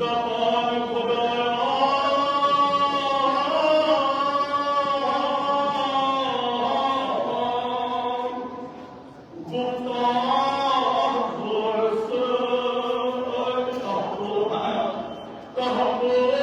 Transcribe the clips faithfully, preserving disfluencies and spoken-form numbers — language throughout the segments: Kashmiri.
دپان خدایا، گفتار زور سۭتۍ تحفظ، تحفظ۔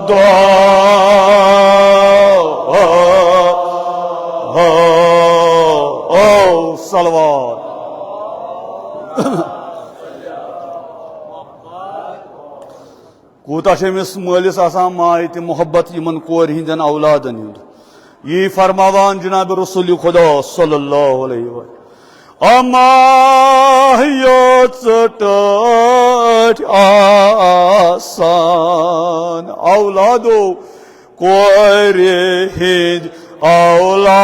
دعا، او صلوات۔ کوٗتاہ چھُ أمِس مٲلِس آسان ماے تہٕ محبت یِمن کورِ ہٕنٛدٮ۪ن اولادن ہُنٛد۔ یی فرماوان جناب رسول خدا صلی اللہ علیہ وسلم، اما یوت ٹٲٹھۍ آسان اولادو، کورِ ہٕنٛدۍ اولادو،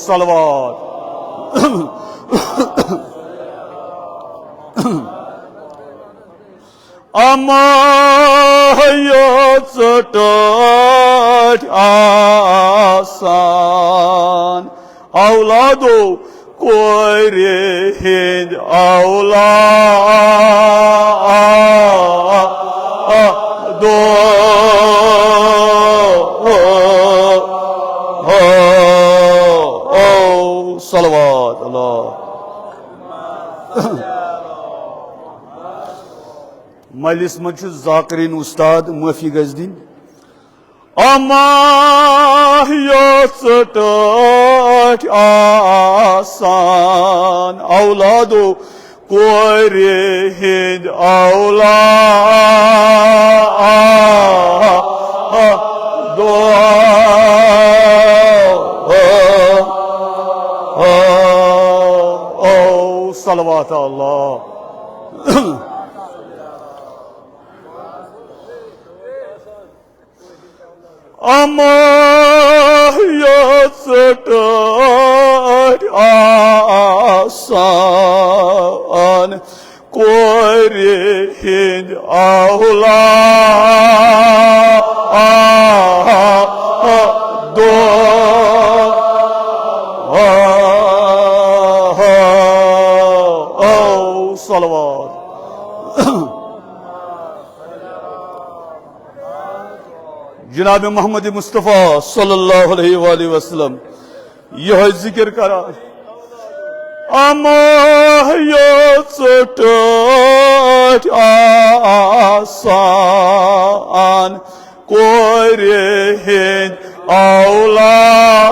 صلوات۔ اما یوت ٹٲٹھۍ آسان اولادو، کورِ ہٕنٛدۍ اولادو، صلوات اللہ۔ مجلس منٛز چھُ ذاکرین استاد، معافی گژھِ دِنۍ۔ اما یوت ٹٲٹھۍ آسان اولادو، کورِ ہٕنٛدۍ اولادو، صلوات اللہ۔ اما یوت ٹٲٹھۍ آسان کورِ ہٕنٛدۍ اولادو، صلوات۔ جناب محمد مصطفیٰ صلی اللہ علیہ وآلہ وسلم یہے ذکر کران، اما یوت ٹٲٹھۍ آسان کورِ ہٕنٛدۍ اولادو،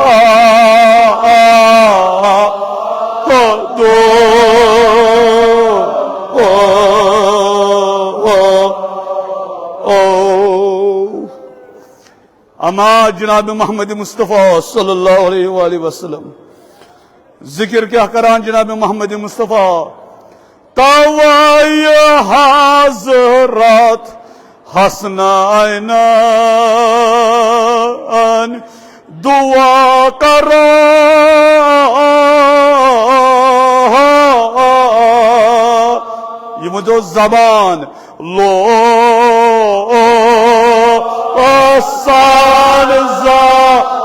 اما جناب محمد مصطفیٰ صلی اللہ علیہ وآلہ وسلم۔ ذکر کیٛاہ کران جناب محمد مصطفیٰ؟ توے حضرت حسنینن دعا کران۔ یِمو دیُت زبان، لو سان زبان۔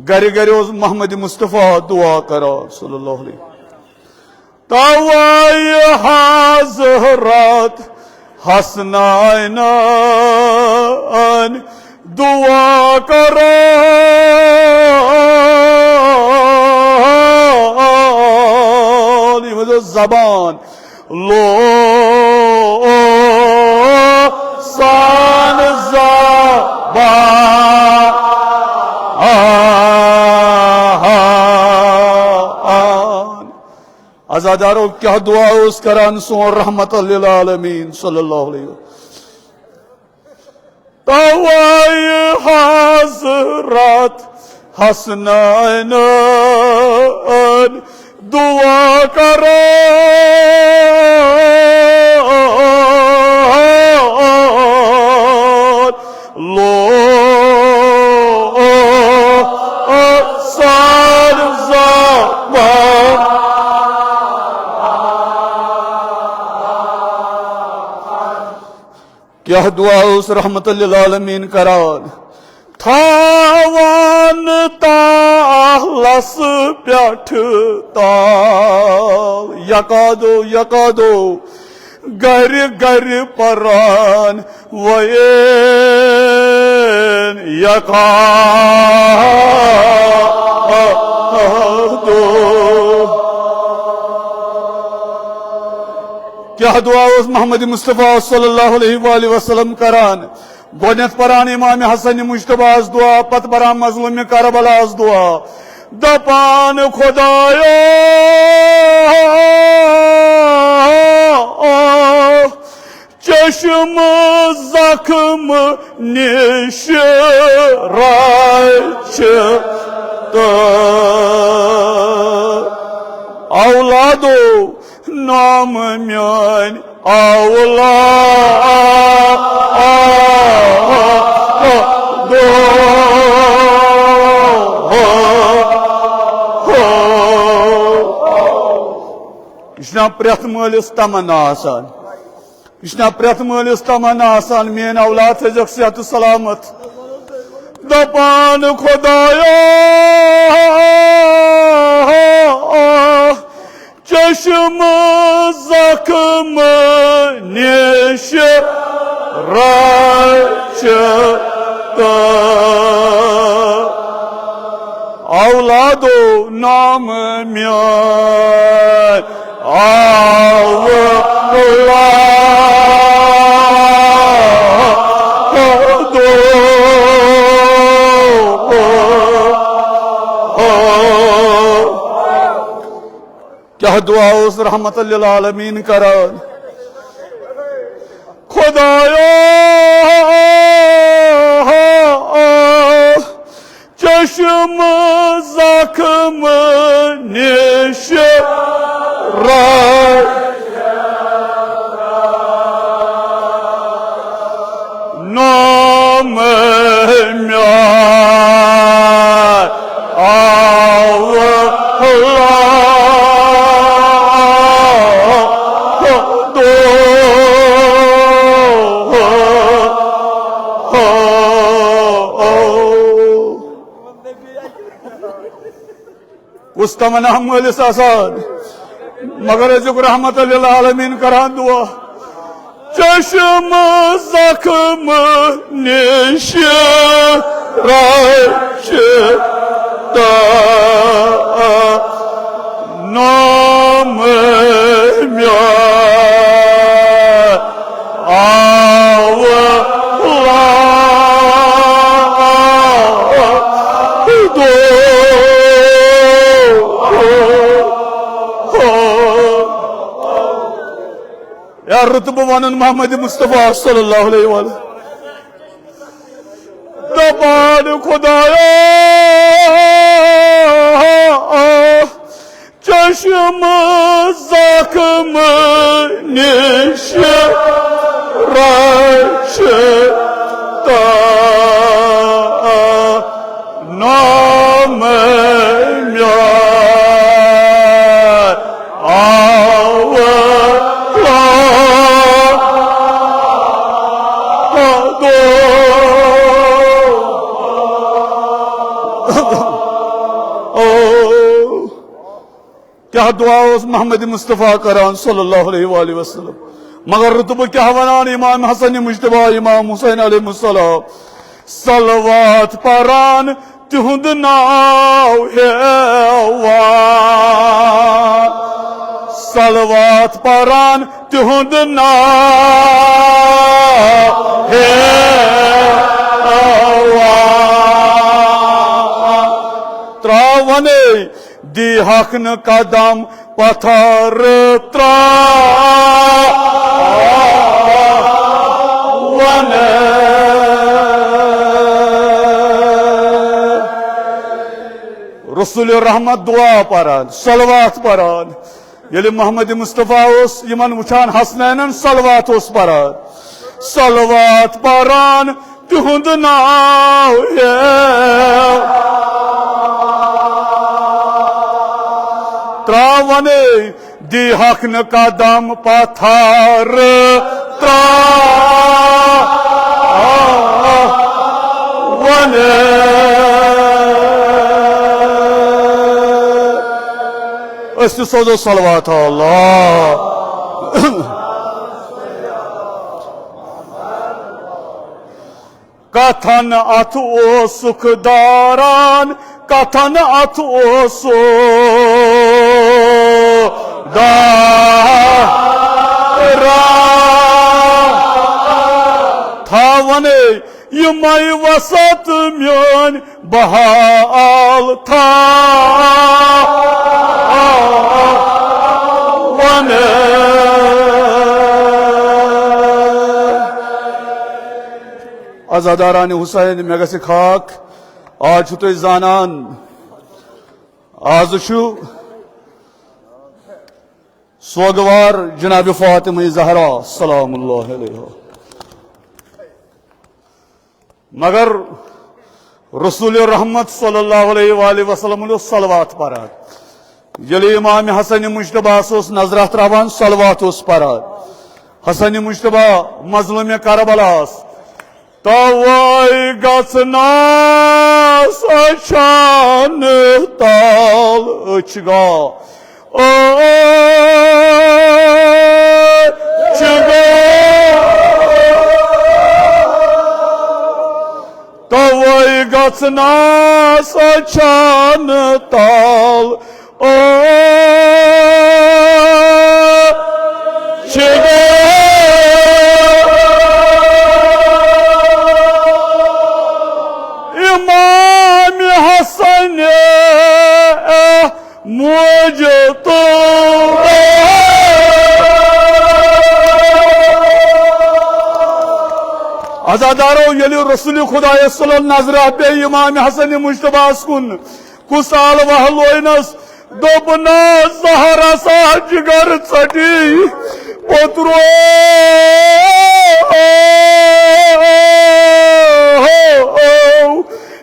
گرِ گرِ اوس محمد مصطفیٰ دعا کران صلی اللہ علیہ۔ توے حضرت حسنینن دعا کران، یِہنٛز زبان، لو سان زبان۔ عزادارو، کیٛاہ دعا اوس کران سون رحمت للعالمین صلی اللہ علیہ وسلم؟ توے حضرت حسنینن دعا کران، لو سان زبان۔ کیٛاہ دعا اوس رحمت للعالمین کران؟ تھاوان تالس پٮ۪ٹھ تال، یکادو یکادو گرِ گرِ پران وۄنۍ یقا دو۔ کیٛاہ دعا اوس محمد مصطفیٰ صلی اللہ علیہ وآلہ وسلم کران؟ گۄڈٕنٮ۪تھ پران امام حسن مجتبیٰ ہس دعا، پتہٕ پران مظلوم کربلا ہس دعا۔ دپان خدایا، چشم زخم نش رچھ تہٕ اولادو نام میٲنۍ اولاد دو۔ یہِ چھُنہ پرٛٮ۪تھ مٲلِس تمنا آسان۔ یہِ چھُنہ پرٛٮ۪تھ مٲلِس تمنا آسان، میٲنۍ اولاد تھٲیزیوکھ صحت و سلامت۔ دپان خدایا، چشم زخم نش رچھ تہٕ اولادو نام میٲنۍ اولاد دو۔ کیٛاہ دعا اوس رحمت للعالمین کران؟ خدایا، چشم زخم نش رچھ نام میٲنۍ اولاد دو۔ کُس تمنا مٲلِس آسان، مگر أزیُک رحمت للعالمین کران دعا۔ چشم زخم نش رچھ تہٕ نام میٲنۍ اولاد دو۔ یا رتبہٕ ونُن محمد مصطفیٰ صلی اللہ علیہ وآلہ۔ دپان خدایا، چشم زخم نش رچھ تہٕ نام میٲنۍ اولاد دو۔ کیٛاہ دعا اوس محمد مصطفیٰ کران صلی اللہ علیہ وآلہ وسلم؟ مگر رتبہٕ کیٛاہ ونان امام حسن مجتبیٰ، امام حسین علیہ السلام؟ صلوات پران تِہُنٛد ناو ہیوان، صلوات پران تِہُنٛد ناو ہیوان۔ تراونے دی ہکھ نہٕ قدم پتھر تراونے۔ رسول رحمت دعا پران، صلوات پران۔ ییٚلہِ محمد مصطفیٰ اوس یِمن وٕچھان، حسنینن صلوات اوس پران، صلوات پران، تِہُنٛد ناو ہیوان۔ تراونے دی ہکھ نہٕ قدم پتھر تراونے۔ أسۍ تہِ سوزو صلوات اللہ۔ کتھن اتھ اوسُکھ داران، کتھن اتھ اوسُکھ داران۔ تھاونے یِمے وسط میٲنۍ بحال تھاونے۔ عزاداران حسین، مےٚ گژھِ خاک۔ آز چھِو تُہۍ زانان، آز چھُ سوگوار جناب فاطمہ زہرا سلام اللہ علیہا۔ مگر رسول رحمت صلی اللہ علیہ وآلہ وسلم اوس صلوات پران۔ ییٚلہِ امام حسن مجتبیٰ اوس نظرہ تراوان، صلوات اوس پران۔ حسن مجتبیٰ مظلوم کربلاہس۔ توے گژھنس اچھان تال أچھ گا۔ أچھ گا۔ توے گژھنس اچھان تال۔ او چھِ گو امام حسن موج تو۔ عزادارو، ییٚلہِ رسول خدایس صلی اللہ نظرہ پیٚیہِ امام حسن مجتبیٰ ہس کُن، کُس آل وہلوینس دوٚپنس، زہرا سا جگر ژٹی پوٚترو۔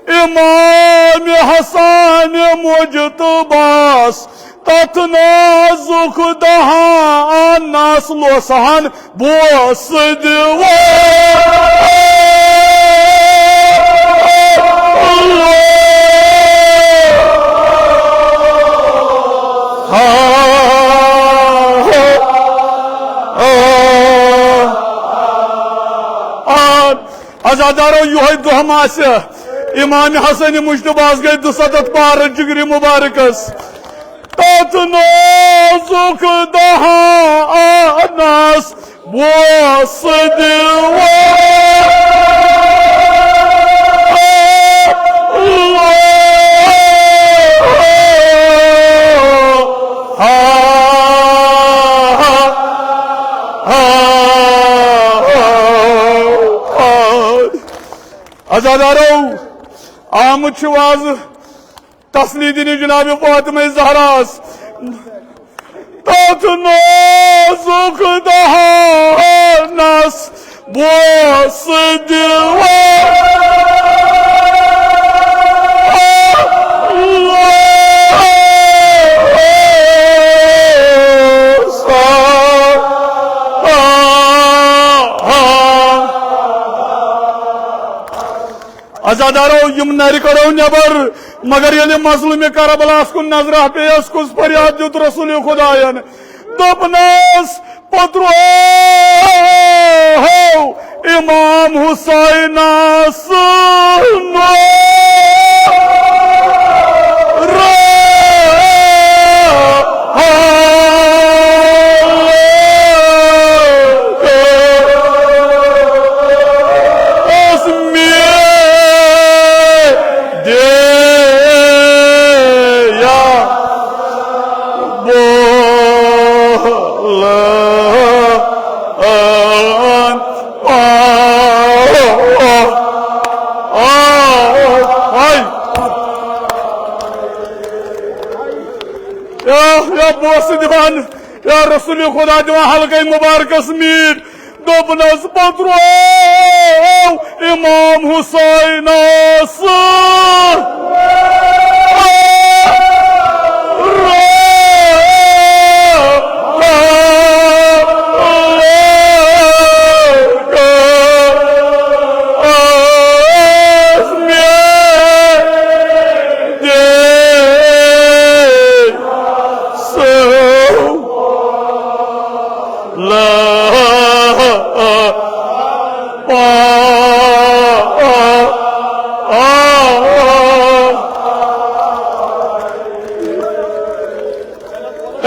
امام حسن مجتبیٰ ہس تتھ نازک دہانس لوسہن بوس دِوان۔ عزادارو، یہوے دۄہ ما آسہِ امام حسن مجتبیٰ ہس گٔے دُسَتتھ پارٕ جگرِ مبارکس۔ تتھ نازک دہانس بوس دِوان۔ عزادارو، آمُت چھُ آز تسلی دِنہِ جناب فاطمہ زہراہس۔ تتھ نازک دہانس بوس دِوان۔ عزادارو، یم نرِ کڑو نٮ۪بر، مگر ییٚلہِ مظلوم کربلاہس کُن نظرہ پیٚیس، کُس فریاد دیُت رسول خداین؟ دوٚپنس، پترو امام حسینس نور۔ یا، یا بوسہٕ دِوان، یا رسول خدا دِوان حلقے مبارکس میٖٹھۍ۔ دوٚپنس، پترو امام حسینس۔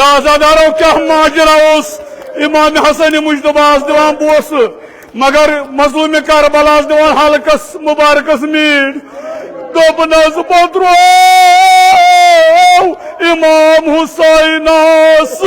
عزادارو، کیٛاہ ماجرا اوس؟ امام حسن مجتبیٰ ہس دِوان بوسہٕ، مگر مظلوم کربلا ہس دِوان حلقس مبارکس میٖٹھۍ۔ دوٚپنس، پترو، امام حسینس۔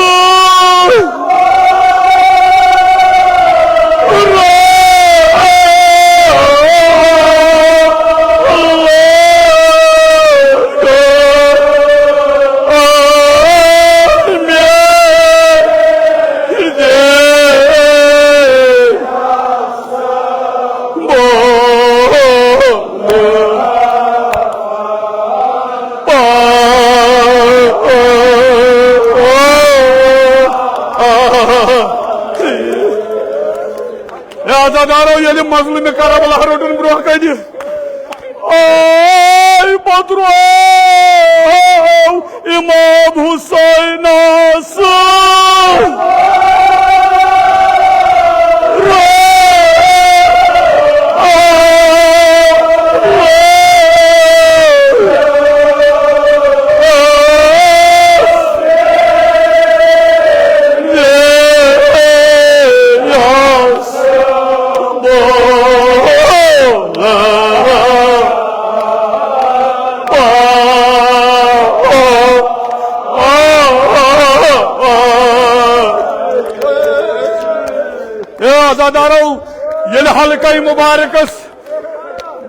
عزادارو، ییٚلہِ مظلوم کربلا روٚٹُن برونٛہہ کنہِ، آے پترو امام حسینس۔ اے عزادارو، ییٚلہِ حلقہ مبارکس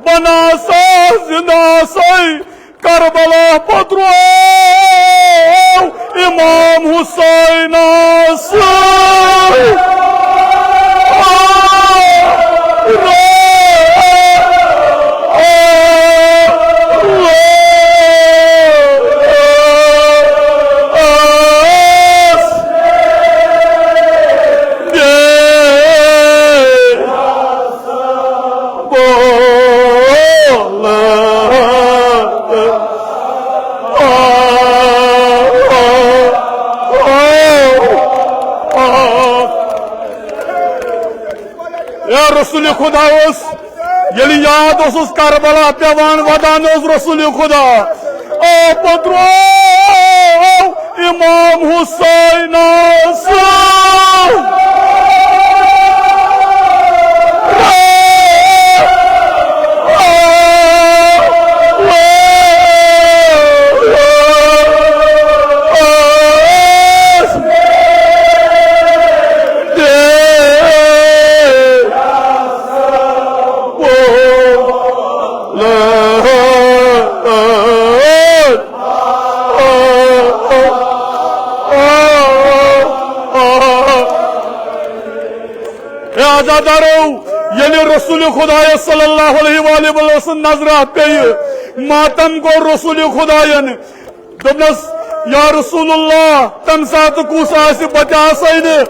بناسا زندہ آسے کربلا پترو امام حسینس۔ یا رسول خدا اوس، ییٚلہِ یاد اوسُس کربلا پیوان، ودان اوس رسول خدا۔ آ پترو امام حسینس۔ اے عزادارو، ییٚلہِ رسول خدایس صلی اللہ علیہ وآلہ وسلم نظرہ پیٚیہِ، ماتم گوٚو رسول خداین۔ دوٚپنس، یا رسول اللہ، تمہِ ساتہٕ کُس آسہِ؟ بہٕ تہِ آسے نہٕ،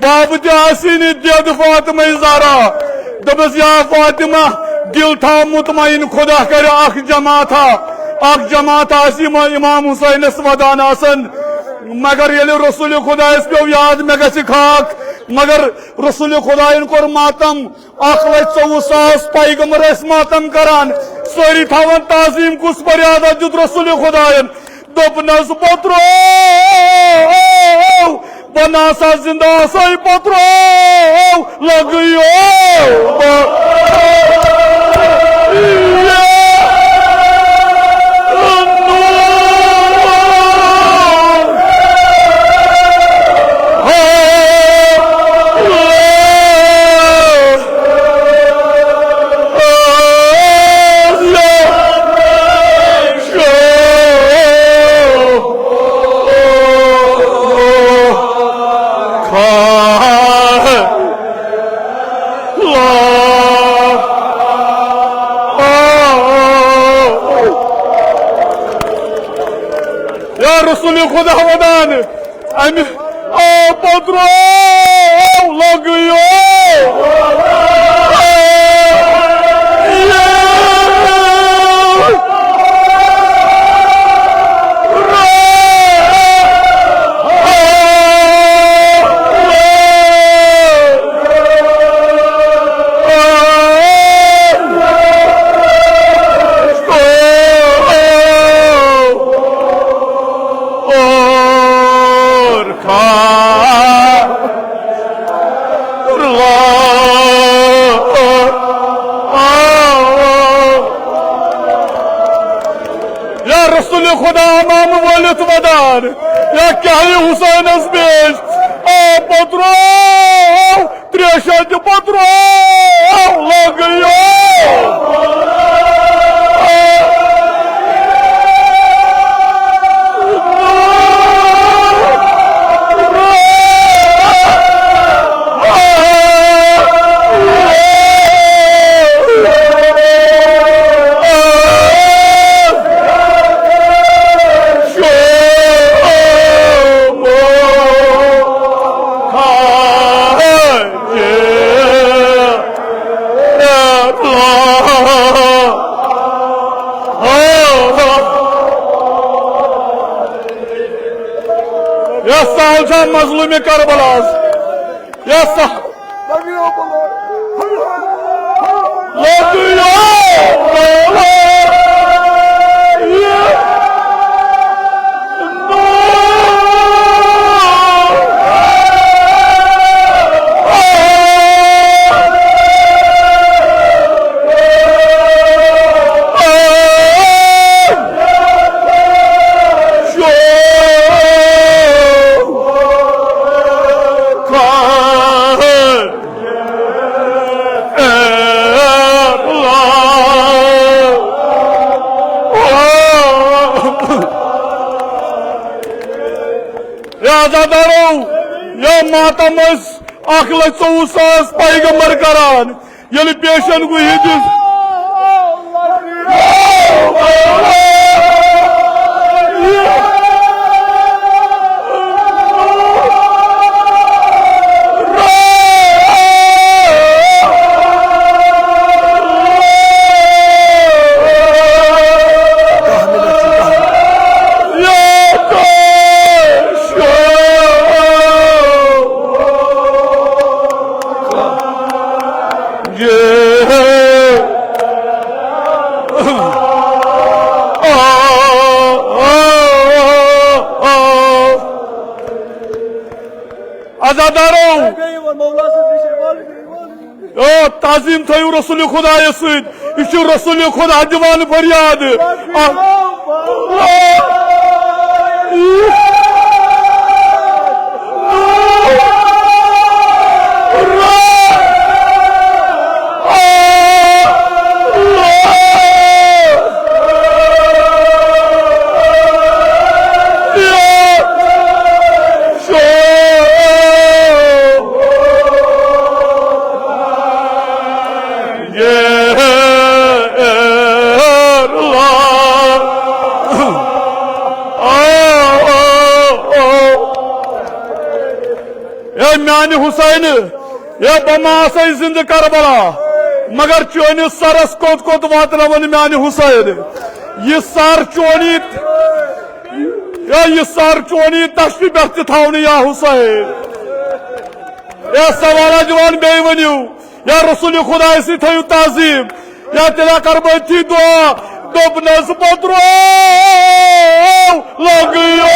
بابہٕ تہِ آسی نہٕ، دید فاطمہ زہرا۔ دوٚپنس، یا فاطمہ، دل تھاو مطمئن، خدا کرِ اکھ جماعتھا، اکھ جماعت آسہِ یِم امام حسینس ودان آسن۔ مگر ییٚلہِ رسول خدایس پیوٚو یاد، مےٚ گژھِ خاک، مگر رسول خداین کوٚر ماتم۔ اکھ لچھ ژوٚوُہ ساس پیغمبر ٲسۍ ماتم کران، سٲری تھاوان تعظیم، کُس فریاد دیُت رسول خداین؟ دوٚپنس، پترو، بہٕ نہ سا زندٕ آسے، پترو، لگیو۔ یا رسول خدا ودان، امہِ آو پتہٕ رو لگیو۔ خدا امام ولت ودان۔ یا کیا یہ حسینس پیش؟ آ پترو، تریشہ تہ پترو، لگیو۔ یس سال چھا مظلوم کربلاس؟ یس سال؟ یا عزادارو، یا ماتم ٲسۍ اکھ لچھ ژوٚوُہ ساس پیغمبر کران، ییٚلہِ پیشن گویی دِژ۔ عزادارو، او تعظیم تھٲیِو رسول خدایس سۭتۍ۔ یہِ چھُ رسول خدا دِوان فریاد۔ آ-، اے میانہِ حسین، اے بہٕ ما آسے زندٕ کربلا، مگر چٲنِس سرس کوٚت کوٚت واتناوَن میانہِ حسین؟ یہِ سر چونی، اے یہِ سر چونی تشتہِ پٮ۪ٹھ تہِ تھاونہٕ یا حسین۔ اے سوالہ جوان بیٚیہِ ؤنِو۔ یا رسول خدایس سۭتۍ تھٲیِو تعظیم۔ یا تیٚلہِ کر بہٕ أتھی دعا۔ دوٚپنس پتہٕ روو لگیو۔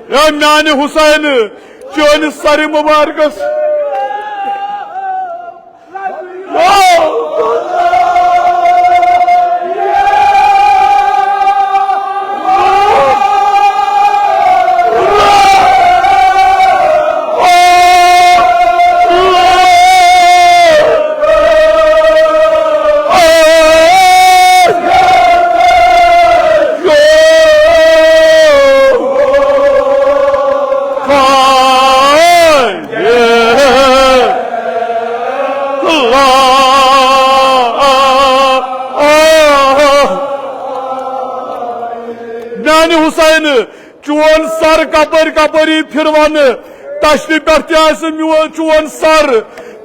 یا میانہِ حسین، چٲنِس سرِ مبارکس۔ میانہِ حسین، چون سر کپٲرۍ کپٲرۍ یی پھِروانہٕ، تشتہِ پٮ۪ٹھ تہِ آسہِ میون چون سر،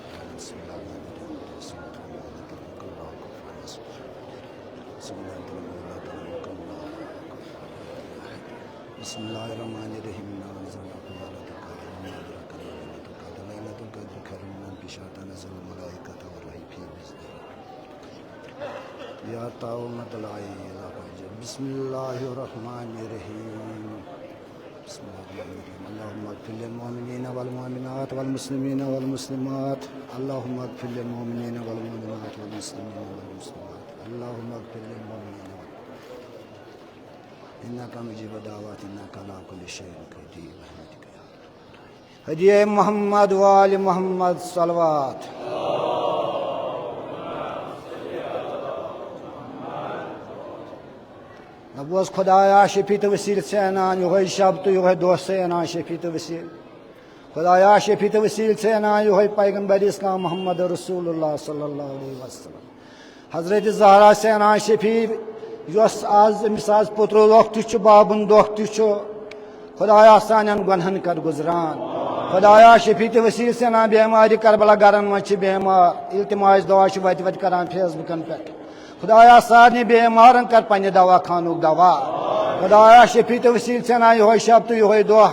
بسم الله الرحمن الرحيم. بسم الله الرحمن الرحيم. إنا أنزلناه في ليلة القدر وما أدراك ما ليلة القدر. ليلة القدر خير من ألف شهر. تنزل الملائكة والروح فيها بإذن ربهم. يا تعالى مطلعي إلى فجر. بسم الله الرحمن الرحيم. بسم الله الرحمن الرحيم. اللهم اغفر للمؤمنين والمؤمنات والمسلمين والمسلمات. اللهم اغفر للمؤمنين والمؤمنات والمسلمين والمسلمات. اللهم اغفر للمؤمنين وال-، إنك مجيب الدعوات، إنك على كل شيء قدير. برحمتك يا أرحم الراحمين. هدي محمد وآل محمد صلوات. نہ بوز خدایا، شفیع تہٕ وسیٖل ژےٚ انان یِہوٚے شب تہٕ یِہوٚے دۄہ ژےٚ انان شفیع تہٕ وسیٖل۔ خدایا، شفیع تہٕ وسیٖل ژےٚ انان یِہوٚے پیغمبر اسلام محمد رسول اللہ صلی اللہ علیہ وسلم۔ حضرت زہرا ژےٚ انان شفیع، یۄس آز، أمِس آز پُترٕ دۄہ تہِ چھُ، بابُن دۄہ تہِ چھُ۔ خدایا، سانٮ۪ن گۄنہن کر گُزران۔ خدایا، شفیع تہٕ وسیٖل ژےٚ انان بیمارِ کربلا گرن منٛز چھِ بیمار، التماس دعا چھِ وتہِ وتہِ کران فیس بُکن پٮ۪ٹھ۔ خدایا، سارنٕے بیمارن کر پننہِ دوا خانُک دوا۔ خدایا، شفیع تہٕ وسیل ژھینا یہوے شب تہٕ یہوے دۄہ۔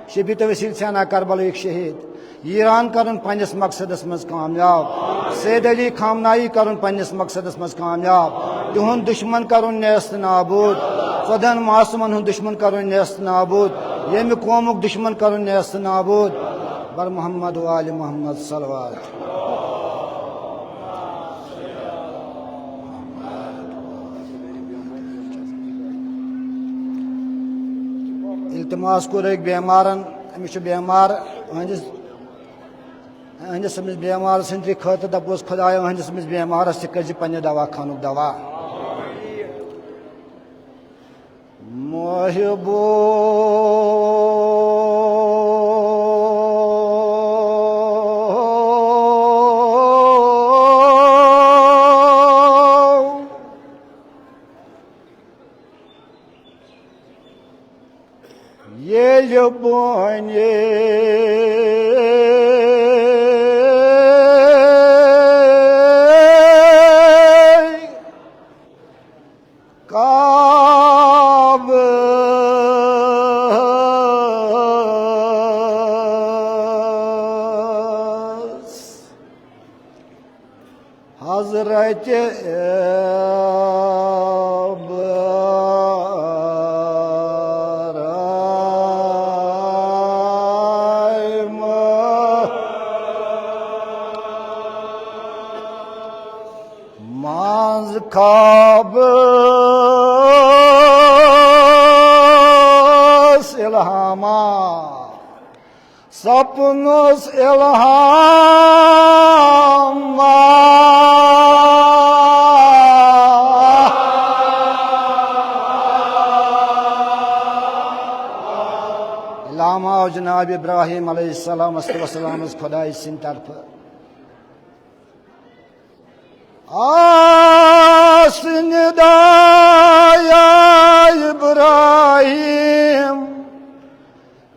شفیع تہٕ وسیل ژھینا کربلٕکۍ شہید۔ ایران کرُن پننِس مقصدس منٛز کامیاب۔ سید علی خامنائی کرُن پننِس مقصدس منٛز کامیاب۔ تِہُنٛد دشمن کرُن نیست نابود۔ خۄدن معصومن ہُنٛد دشمن کرُن نیست نابود۔ ییٚمہِ قومُک دشمن کرُن نیست نابود۔ بر محمد و آل محمد صلوات۔ التماس کوٚر أکۍ بیمارن، أمِس چھُ بیمار، أہنٛدِس، أہنٛدِس أمِس بیمار سٕنٛدِ خٲطرٕ دَپوس، خۄدایا، أہنٛدِس أمِس بیمارس تہِ کٔرۍ زِ پننہِ دوا خانُک دوا۔ محبو ییٚلہِ بونہِ کعبس حضرت ابراہیم منٛز خوابس الہاما۔ سپنس الہام۔ الہام آو جناب ابراہیم علیہ السلام است وسلام از خدای سن طرف۔ آس ندا یا ابراہیم،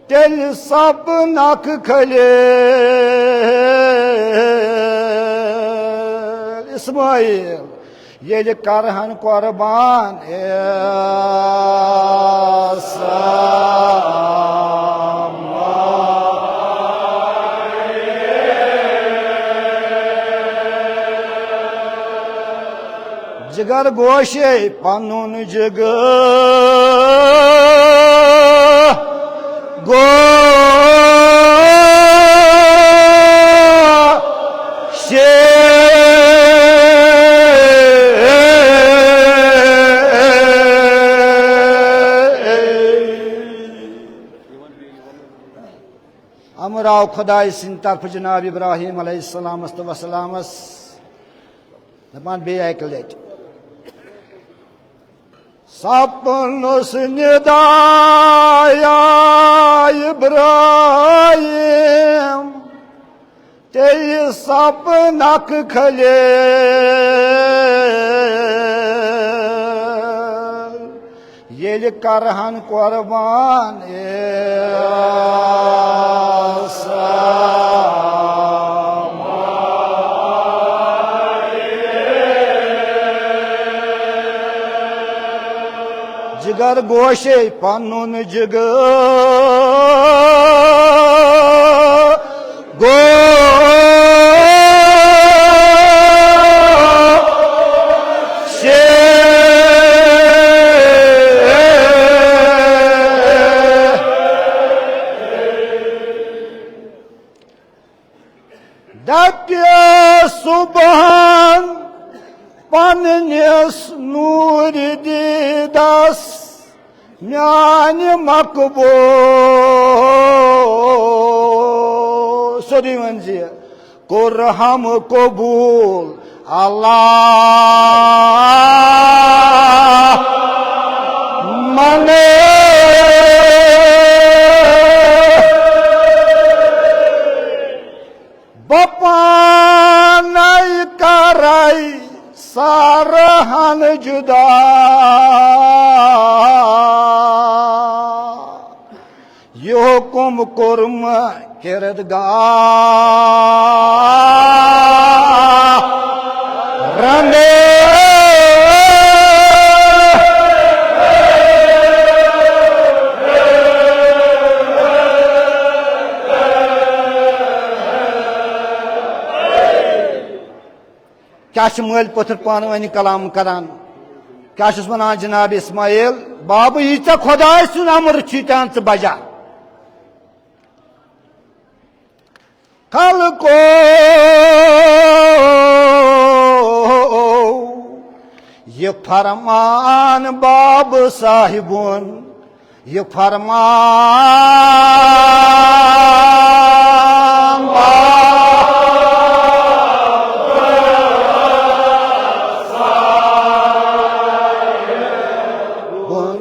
تیٚلہِ سپنکھ خلیل اسماعیل، ییٚلہِ کرہن قربان۔ جگر گوشے پنُن جگر گوشے۔ امر آو خدای سٕنٛدِ طرفہٕ جناب ابراہیم علیہ السلامس تہٕ وسلامس۔ دپان بیٚیہِ اکہِ لٹہِ۔ سپنس ندا یا ابراہیم، تیٚلہِ سپنکھ خلیل، ییٚلہِ کرہن قربان۔ جگر گوشے پنُن جگر گوشے۔ دپہِ صبحن پننِس نوٗرِ دیٖدس، میانہِ مقبول، سیوٚدُے ؤنۍ زِ، کوٚرہم قبول اللہ من۔ بہٕ پانے کرے سارہن جدا۔ یہِ حُکُم کوٚرُم کردگار۔ رمے کیٛاہ چھِ مٲلۍ پٔتھٕر پانہٕ ؤنۍ کلام کران؟ کیٛاہ چھُس ونان جناب اسماعیل؟ بابہٕ، یہِ ژےٚ خۄداے سُنٛد امر چھُے، تہِ اَن ژٕ بجا۔ خلقو، یہِ فرمان بابہٕ صاحبُن، یہِ فرمان بابہٕ صاحبُن۔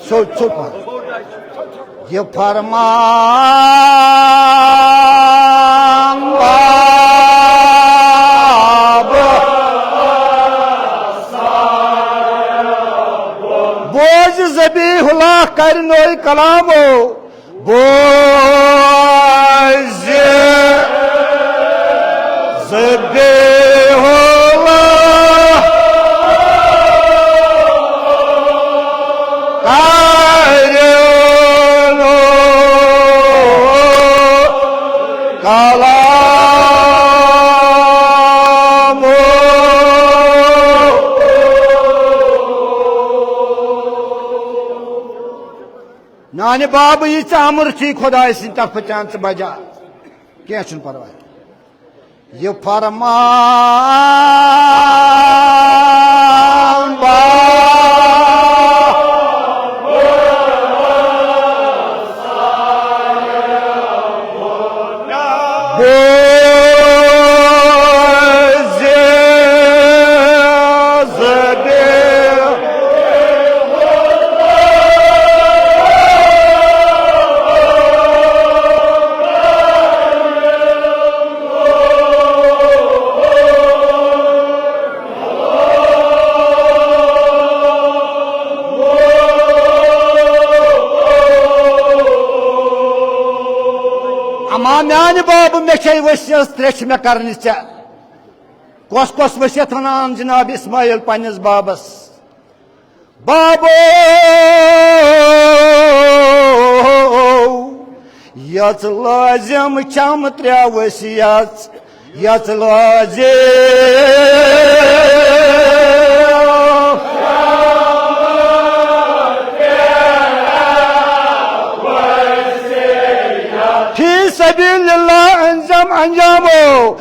سیوٚد، سیوٚد پہن۔ یہِ فرمان بابہٕ۔ بوز ذبیح اللہ کرنوے کلامو۔ بوز ذبیح اللہ کرنو کلام۔ نانہِ بابہٕ، یہِ ژےٚ امر چھُے خۄداے سٕنٛدِ طرفہٕ، تہِ اَن ژٕ بجا، کینٛہہ چھُنہٕ پرواے۔ یہِ فرمان بابہٕ۔ بوز ذبیح۔ اما میانہِ بابہٕ، مےٚ چھے وصیت ترٛےٚ چھِ مےٚ کرنہِ ژےٚ۔ کۄس کۄس وصیت ونان جناب اسماعیل پننِس بابس؟ بابو، یژ لازم چھم ترٛےٚ وصیت، یژ لازم۔ فی سبیل اللہ انجام انجامو۔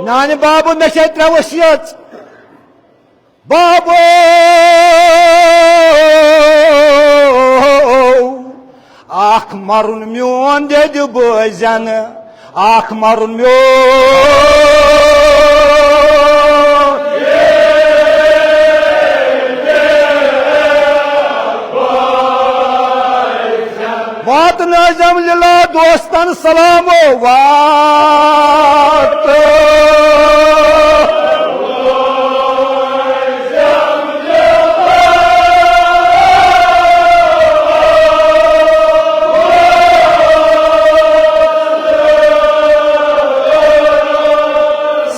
نانہِ بابہٕ، مےٚ چھےٚ ترٛےٚ وصیت۔ بابو، اکھ مرُن میون دٮ۪دِ بٲے زٮ۪نہٕ، اکھ مرُن میون۔ واتنٲیزم لِلا دوستن سلامو وات۔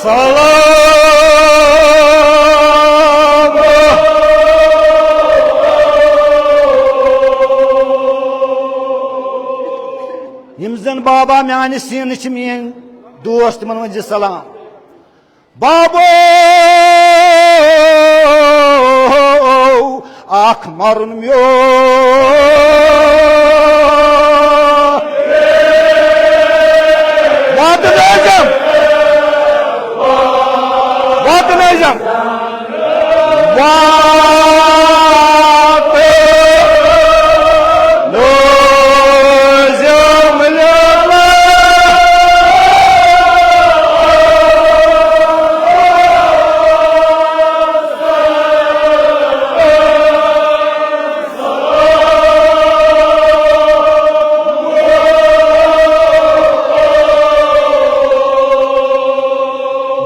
سلام۔ یِم زن بابا میانہِ سیٖنہٕ چھِ میٲنۍ دوست، تِمن ؤنۍ زِ سلام۔ بابو، اکھ مرُن میون۔ واتنٲیزم، واتنٲیزم۔ واتنٲیزم لِلا۔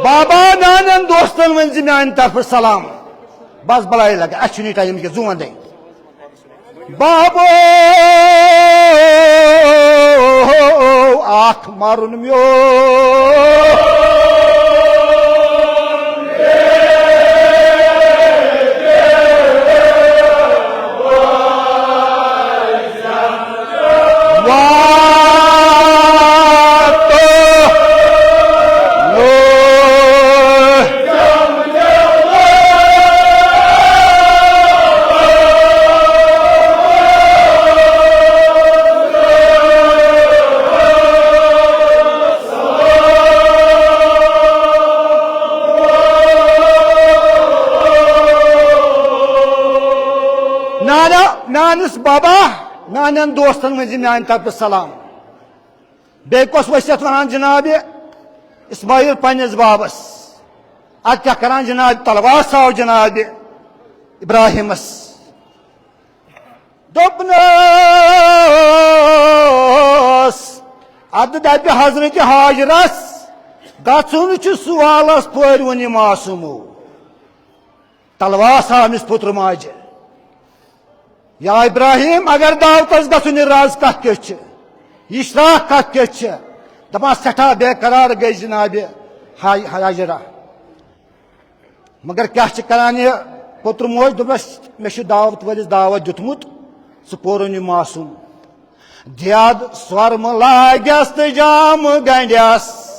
بابا، نانٮ۪ن دوستن ؤنۍ زِ میانہِ طرفہٕ سلام۔ بس بلاے لگا، اَسہِ چھُنہٕ یہِ ٹایم کینٛہہ، زُوَن دے۔ بابو، اکھ مرُن میون۔ واتہٕ نوٚو۔ نانا، میانس بابا، میانٮ۪ن دوستن ؤنۍ زِ میانہِ طرفہٕ سلام۔ بیٚیہِ کۄس وصیت ونان جناب اسماعیل پننِس بابس؟ ادٕ کیٛاہ کران جناب تلواس آو جناب ابراہیمس؟ دوٚپنس، ادٕ دپہِ حضرت حاجرس، گژھُن چھُ سوالس پٲرۍ وُنہِ معصومو۔ تلواس آو أمِس پُترٕ ماجہِ۔ یا ابراہیم، اگر دعوتس گژھُن، یہِ راز کتھ کیٛاہ چھِ؟ یہِ شراکھ کتھ کیٛاہ چھِ؟ دپان سٮ۪ٹھاہ بے قرار گٔے جناب ہا-، ہاجرہ۔ مگر کیٛاہ چھِ کران یہِ پوٚتُر موج؟ دوٚپنَس، مےٚ چھُ دعوت وٲلِس دعوت دیُتمُت، ژٕ پورُن یہِ معصوم۔ دٮ۪د سۄرمہٕ لاگٮ۪س تہٕ جامہٕ گنٛڈٮ۪س،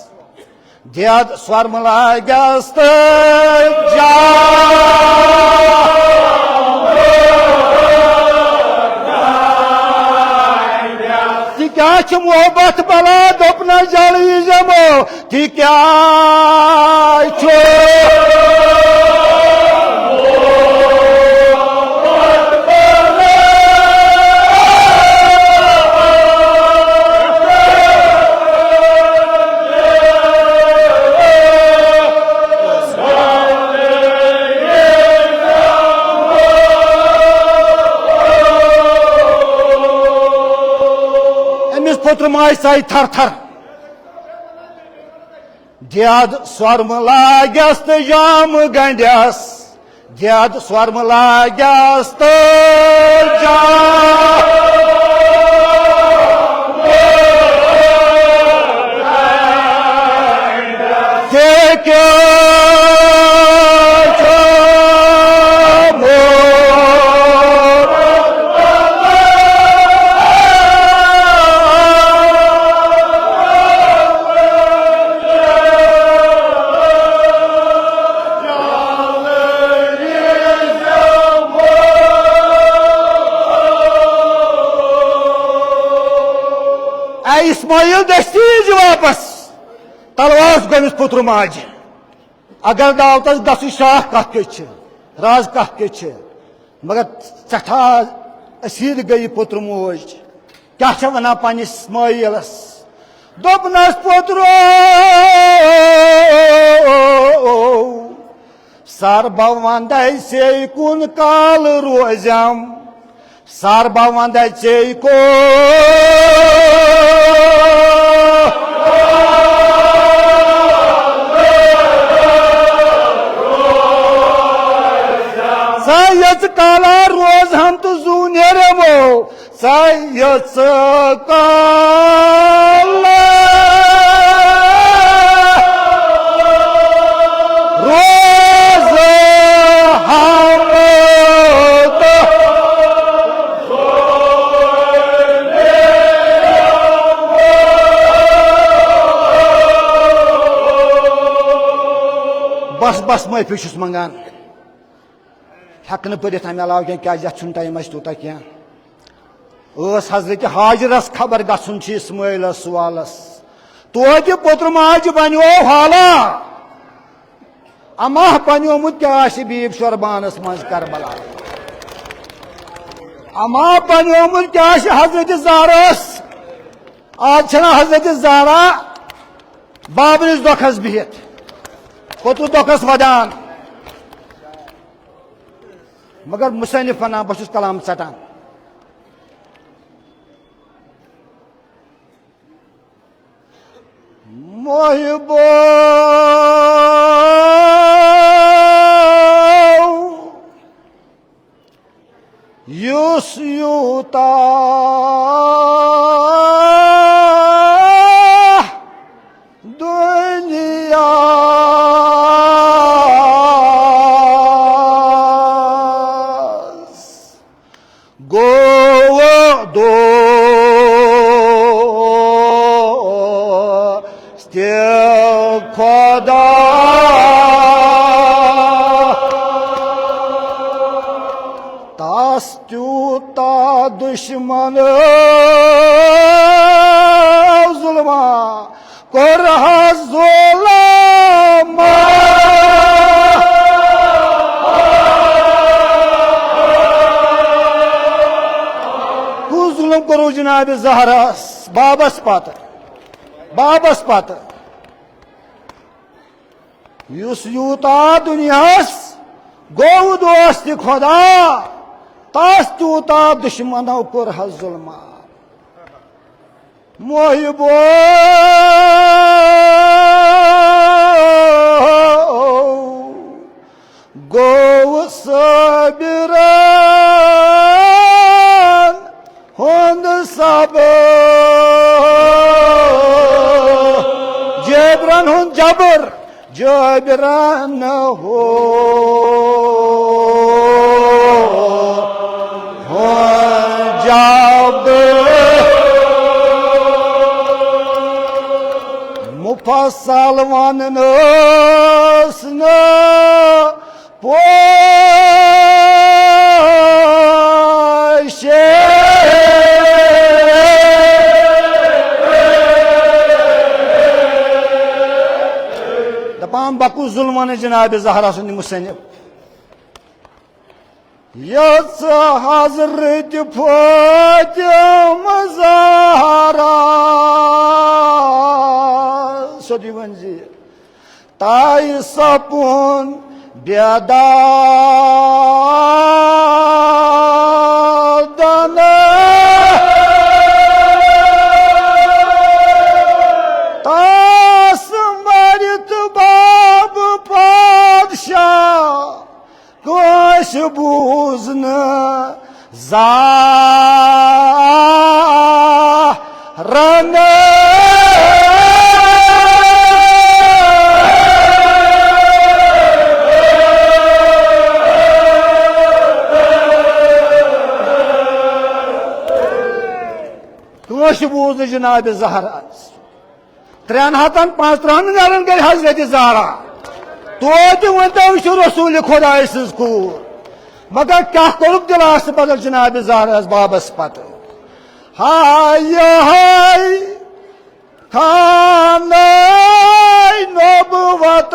دٮ۪د سۄرمہٕ لاگٮ۪س تہٕ جامہٕ۔ تہِ کیٛاہ چھِ محبت بلا؟ دوٚپنَس، جلہٕ یی زٮ۪مو۔ تہِ کیٛاہ چھُ؟ أمِس پھوٚترٕ ماجہِ ژایہِ تھر تھر۔ دٮ۪د سۄرمہٕ لاگٮ۪س تہٕ جامہٕ گنٛڈٮ۪س، دٮ۪د سۄرمہٕ لاگٮ۪س تہٕ جامہٕ۔ تہِ کیٛاہ چھُ؟ اے اسماعیل، دستی یی زِ واپس۔ تلواس گوٚمِس پُترٕ ماجہِ۔ اگر دعوتس گژھُن، شاہ کتھ کیٛاہ چھِ، راز کتھ کیٛاہ چھِ؟ مگر سٮ۪ٹھاہ اسیٖد گٔے یہِ پُترٕ موج۔ کیٛاہ چھےٚ ونان پننِس اسماعیلس؟ دوٚپنس، پُترو، سر بہٕ ونہٕ ژے کُن کال روزٮ۪م۔ سر بہٕ ونہٕ ژے کُن۔ ژٕ یٔژ کالا روزہن تہٕ زُو نیرمو۔ ژٕ یٔژ کالا روزہن تہٕ بس، بس، معٲفی چھُس منٛگان۔ ہٮ۪کہٕ نہٕ پٔرِتھ اَمہِ علاوٕ کینٛہہ، کیٛازِ یَتھ چھُنہٕ ٹایم اَسہِ تیوٗتاہ کینٛہہ۔ ٲس حضرت حاجرس خبر گژھُن چھُ اسماعیلس سوالس۔ توتہِ پوٚتُر ماجہِ بنیو حالا۔ اما بنیومُت کیٛاہ آسہِ بیٖب شوربانس منٛز کربلا؟ اما بنیومُت کیٛاہ آسہِ حضرت زہراہس؟ آز چھنا حضرت زہرا بابرِس دۄکھس بِہِتھ، کوٚتُر دۄکھس ودان۔ مگر مصنف ونان، بہٕ چھُس کلام ژٹان۔ محبو، یوٗتاہ دُنیاہَس گوٚو دوست خۄدا۔ تَس تیوٗتاہ دُشمن ظُلما کوٚر حظ ظُلما۔ کُس ظُلم کوٚروٕ جناب زہراہَس بابس پتہٕ؟ بابس پتہٕ یُس یوٗتاہ دُنیاہَس گوٚو دوست خۄدا، تَس تیوٗتاہ دُشمنو کوٚر حظ ظُلما۔ محبو گوٚو صٲبِرن ہُنٛد صبر، جٲبرن ہُنٛد جبر، جٲبرن ہُنٛد جبر۔ مفصل وننس نہٕ پوشے۔ دپان بہ کُس ظُلم ونہٕ جناب زہرا سُنٛد مصنف۔ یۄس حضرت فاطمہ زہرا سیوٚدُے ؤنۍ زِ تۄہہِ سپُن بیدادن۔ تس مٔرِتھ باب پادشاہ کٲنٛسہِ بوٗز نہٕ زہرن۔ کٲنٛسہِ بوٗز نہٕ جناب زہرا۔ ترٛٮ۪ن ہتن پانٛژترٕٛہن نٮ۪رن گٔے حضرت زہرا۔ توتہِ ؤنۍتو، یہِ چھُ رسول خۄداے سٕنٛز کوٗر۔ مگر کیٛاہ کوٚرُکھ دِلاسہٕ بدل جناب زہراہس بابس پتہٕ؟ ہاے ہاے خانہ نبوت۔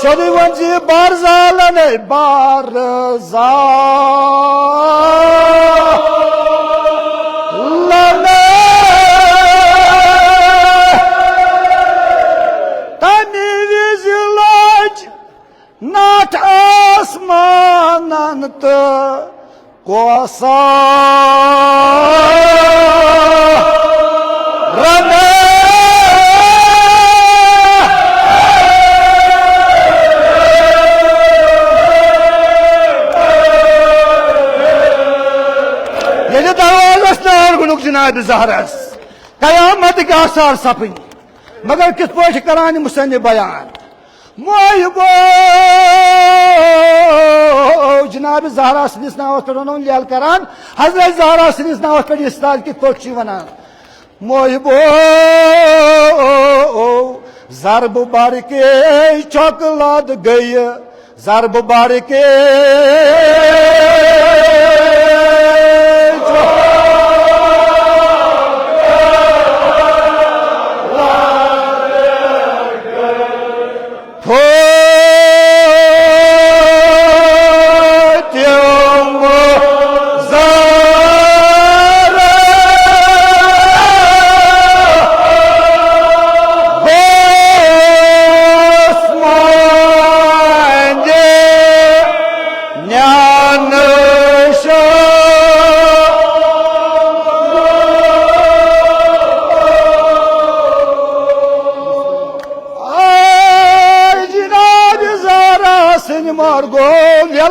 سیوٚدُے وَن زِ بارزالن بارزالن تَمہِ وِزِ لٔج نٹھ آسمانن تہٕ کوثرن۔ ییٚلہِ دروازس نار گوٚنُکھ جناب زہرس، قیامتٕکۍ آثار سپٕدۍ۔ مگر کِتھ پٲٹھۍ کران یہِ مصنف بیان؟ محبو جناب زہرا سٕنٛدِس ناوس پٮ۪ٹھ ونو لیل کران، حضرت زہرا سٕنٛدِس ناوس پٮ۪ٹھ یہِ سال کِتھ پٲٹھۍ چھُ یہِ ونان؟ محبو ضرب بر کے چاکلات گئی، ضرب بر کے فاطمہ زہرا گوس مانجے نیان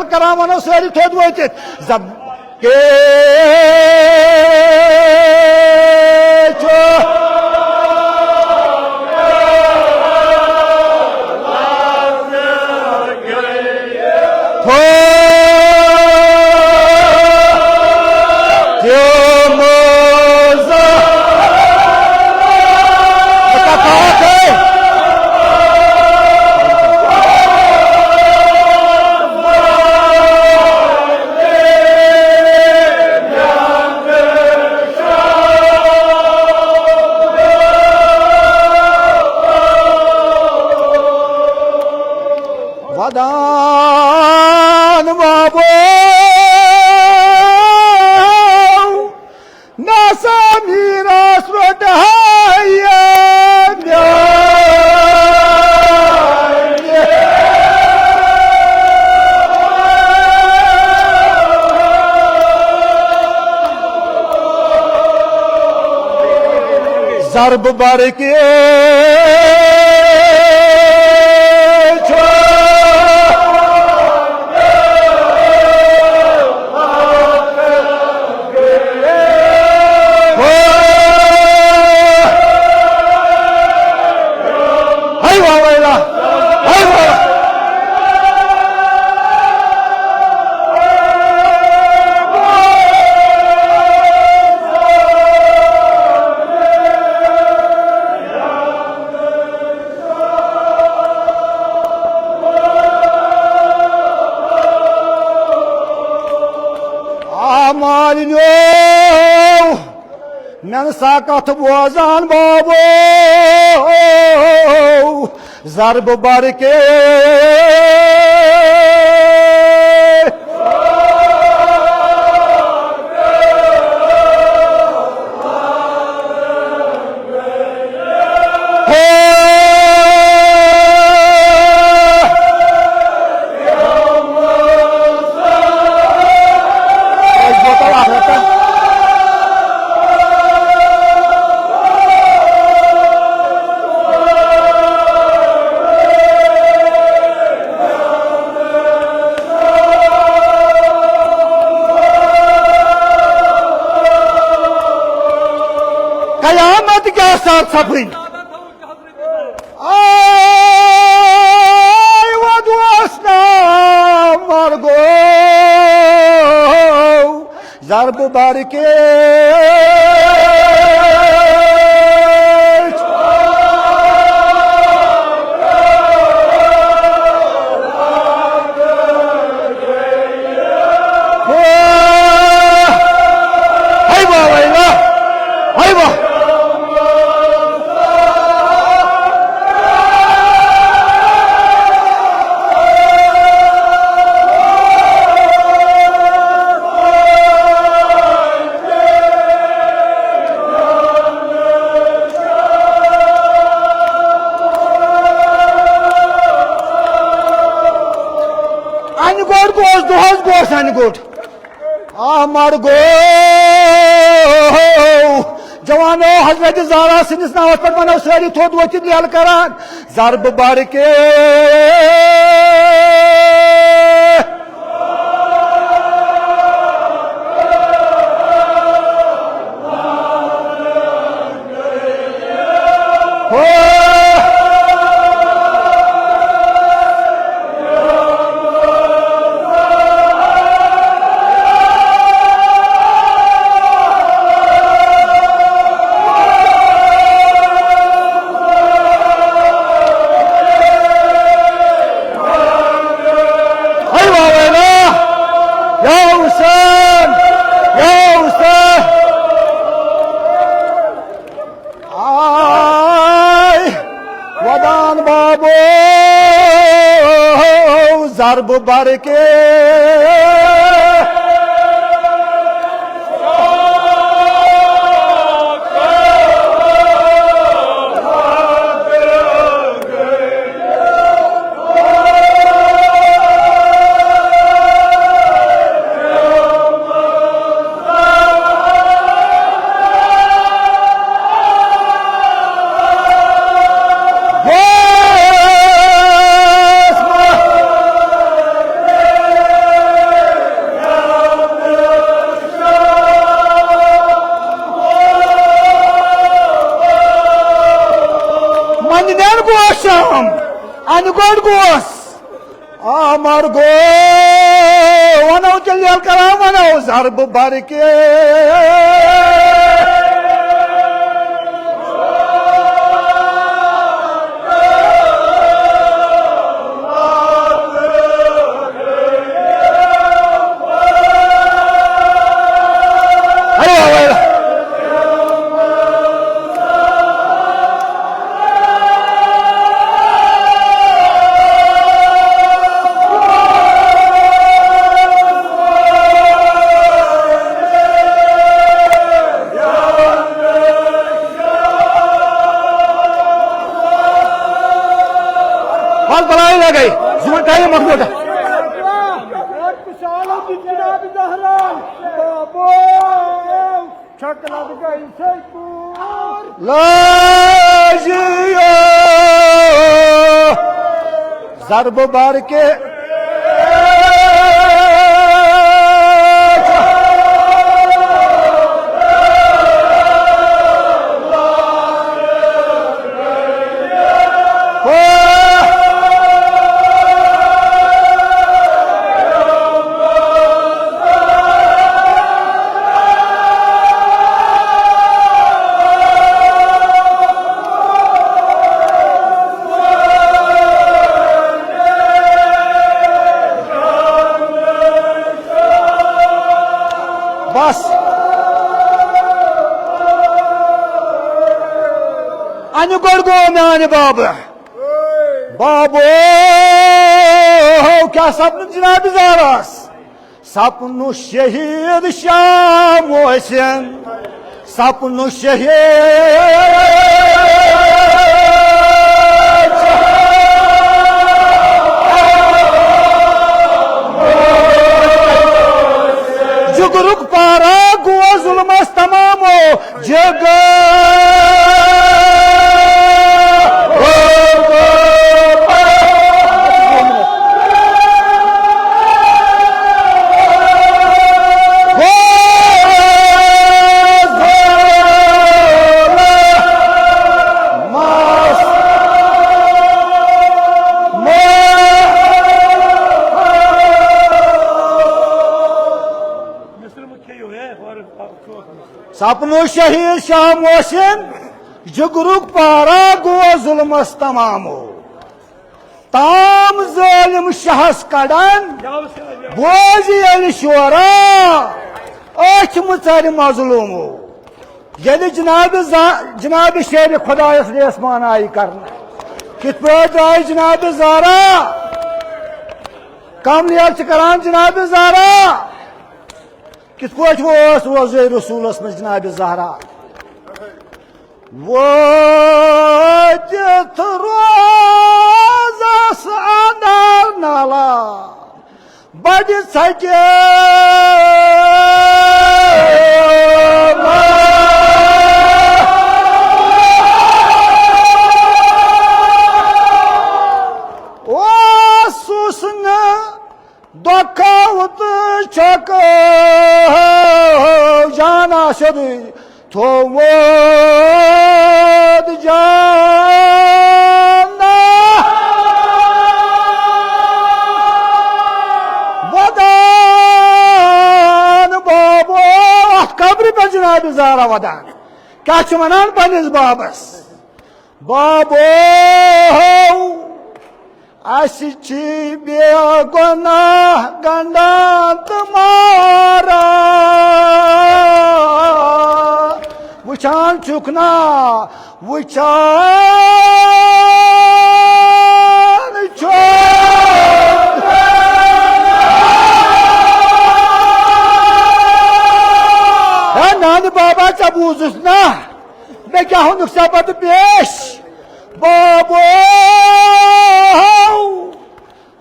کران، ونو سٲری تھوٚد وٲتِتھ۔ زب-، کے چھُ۔ تھوٚد تِم زٕ۔ ودان بابو، نسا میراث روٚٹ ہے میانہِ۔ ضرب بر کے چھو۔ ہاے واہ واہ واہ۔ ہاے واہ۔ آ مالِنیو، مےٚ نہٕ سا کتھ بوزان بابو، ضرب بر کے۔ قیامت کیا ساتھ سپدی؟ آے وۄدوس ناو مرگو، ضرب بر کے۔ ہاے واہ، ہاے واہ، ہاے واہ۔ انہِ گوٚٹ گوس، دۄہس گوس انہِ گوٚٹ۔ آ مرگو، جوانو، حضرت زہرا سٕنٛدِس ناوس پٮ۪ٹھ ونو سٲری تھوٚد ؤتھِتھ لیلہٕ کران، ضرب بر کے۔ ہاے واہ واہ واہ۔ یا حسین، یا حسین۔ آے ودان بابو، ضرب بر کے۔ دِنٮ۪ن گوس شام، اَنہِ گوٚٹ گوس۔ آ، مر گوٚو، وَنو تیٚلہِ ییٚلہِ کران وَنو ضربہٕ بَرِ کے۔ بس بلائی لگے، زون ٹائم مخلوق۔ ضرب بار کے۔ بس۔ انہِ گۄڈٕ گوٚو میانہِ بابہٕ۔ بابو، کیٛاہ سپنہٕ جناب زارس؟ سپنہٕ شہید شاہ محسن، سپنہٕ شہید۔ جگرُک پارا گوٚو ظلمس تمامو۔ جگہ۔ سپنہٕ شہید شاہ محسن۔ جگرُک پارا گوٚو ظلمس تمامو۔ تام ظٲلم شاہس کڑان، بوزِ ییٚلہِ شورا، أتھۍ مٕژرِ مظلومو۔ ییٚلہِ جناب زا-، جناب شیر خدایس ریسمان آیہِ کرنہٕ، کِتھ پٲٹھۍ درٛاے جناب زارا؟ کم نیل چھِ کران جناب زارا؟ کِتھ پٲٹھۍ اوس روزے رسولس منٛز جناب زہرا؟ وٲتِتھ روزس اندر نالا بڑِ ژھٹہِ۔ اوسُس نہٕ دۄکھاو تہٕ چھکہٕ جانا سیوٚدُے تھوٚومُت جانا۔ ودان بابو، اتھ قبرِ پٮ۪ٹھ جناب زارا ودان۔ کیٛاہ چھُ ونان پننِس بابس؟ بابو، اسہِ چھِ بے گۄناہ گنڈان تہٕ ماران۔ وٕچھان چھُکھ نا، وٕچھان چھُکھ۔ ہے نانہِ بابا، ژےٚ بوٗزُتھ نا؟ مےٚ کیٛاہ اوٚنُکھ ژےٚ پتہٕ پیش؟ بابو،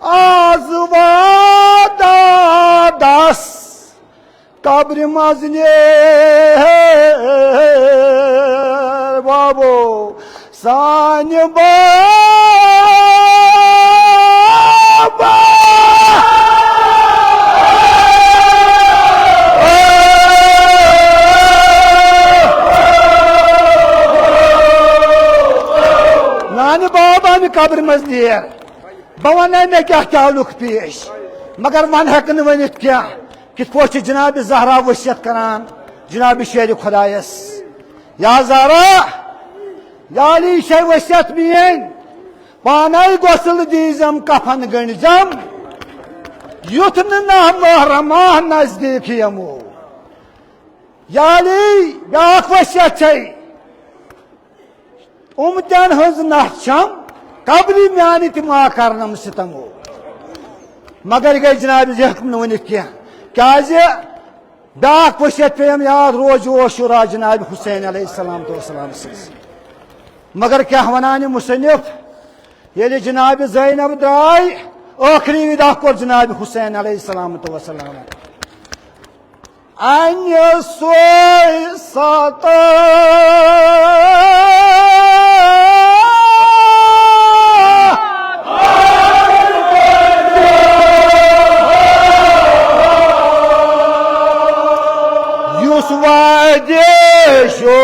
آز واتہ دس قبرِ منٛز نیر بابو۔ سانہِ بابا۔ نانہِ امہِ قبرِ منٛز نیر، بہٕ ونہٕ مےٚ کیٛاہ تعلق پیش، مگر ونہٕ ہٮ۪کہٕ نہٕ ؤنِتھ کینٛہہ۔ کِتھ پٲٹھۍ چھِ جناب زہرا وصیت کران جناب شیرِ خدایس، یا زہرا، یا علی، یہِ چھے وصیت میٲنۍ، پانے غسل دیٖزٮ۪م، کفن گٔنڈزٮ۪م، یُتھ نہٕ ناہ محرمہ نزدیٖک یِمو۔ یا علی، بیٛاکھ وصیت چھے، اُمتن ہٕنٛز نس چھم، قبرِ میانہِ تہِ ما کرنم ستمو۔ مگر یہِ گٔے جناب، یہِ ہیوٚکُم نہٕ ؤنِتھ کینٛہہ، کیازِ بیٛاکھ وصیت پیٚیَم یاد، روزِ عاشورہ جناب حسین علیہ السلام تو السلام سٕنٛز۔ مگر کیٛاہ ونان یہِ مصنف، ییٚلہِ جناب زینب درٛاے، ٲخری وِدا کوٚر جناب حسین علیہ السلام تو السلام۔ انہِ سوے ستہٕ۔ یُس وادِ شو۔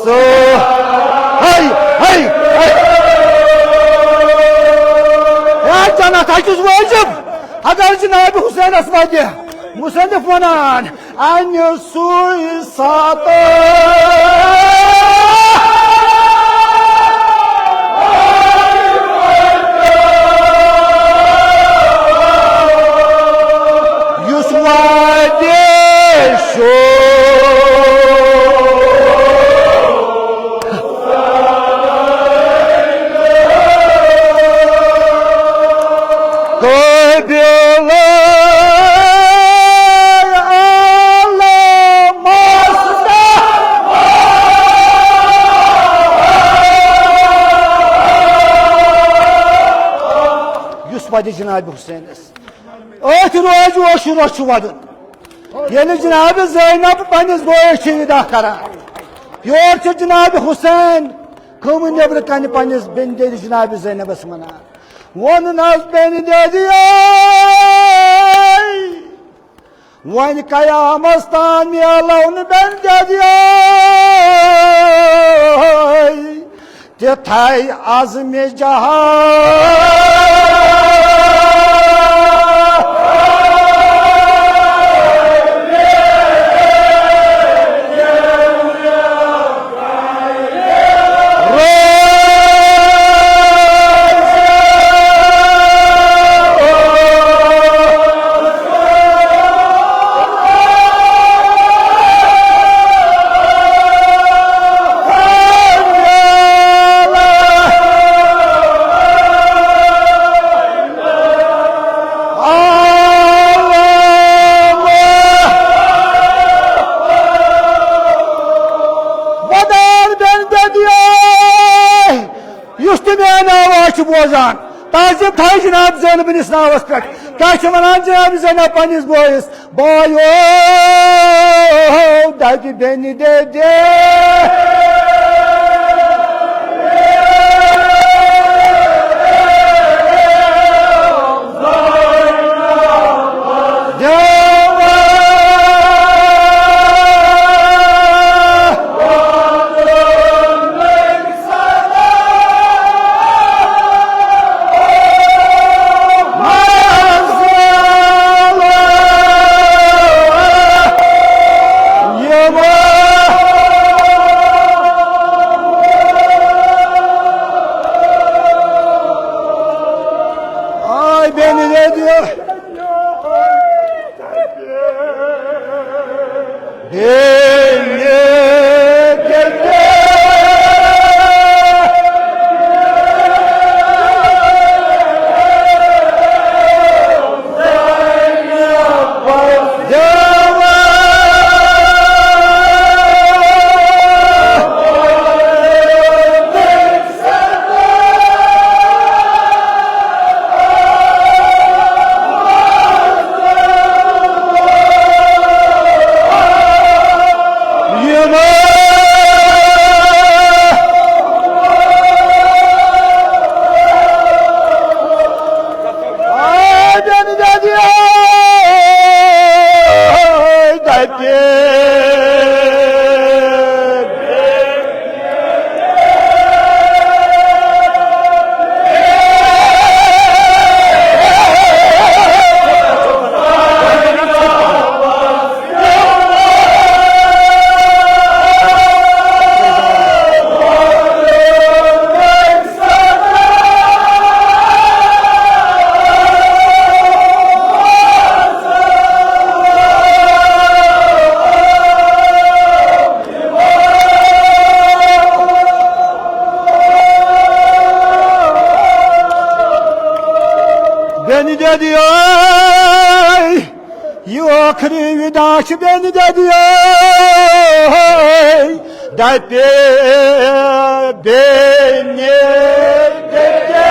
ژٕ۔ ہے، ہے، ہے۔ ہے جنت ہا چھُس وٲجِب۔ اگر جناب حسینس وتہِ مصنف ونان، انہِ سُے ساتہٕ۔ یُس وادِ شو۔ قٲبِل عالم مصطفیٰ۔ یُس وادِ جناب حسینس۔ أتھۍ روزِ عاشورہ چھُ وَدُن۔ ییٚلہِ جناب زینب پننِس بٲیِس چھِ وِدا کران، یور چھُ جناب حسین کھمہٕ نیٚبرٕ کنہِ پننِس بیٚنہِ دٮ۪دِ جناب زینبس ونان، ووٚنُن حظ بیٚنہِ دٮ۪دِ، وۄنۍ قیامس تام میلو نہٕ بیٚنہِ دٮ۪دِ تِتھے عزمِ جہاد۔ ودان بیٚنہِ دٮ۪دِ، یُس تہِ میٲنۍ آواز چھُ بوزان، تعظیم تھایہِ جناب زینبٕنِس ناوس پٮ۪ٹھ۔ کیٛاہ چھِ ونان جناب زینب پننِس بٲیِس؟ بایو، دَدِ بیٚنہِ دٮ۪دِ۔ آے بیٚنہِ دٮ۪دِ۔ دادی ٲے، یہِ ٲخری وِدا چھِ بیٚنہِ دادی ٲے، دَپے بیٚنہِ دَپے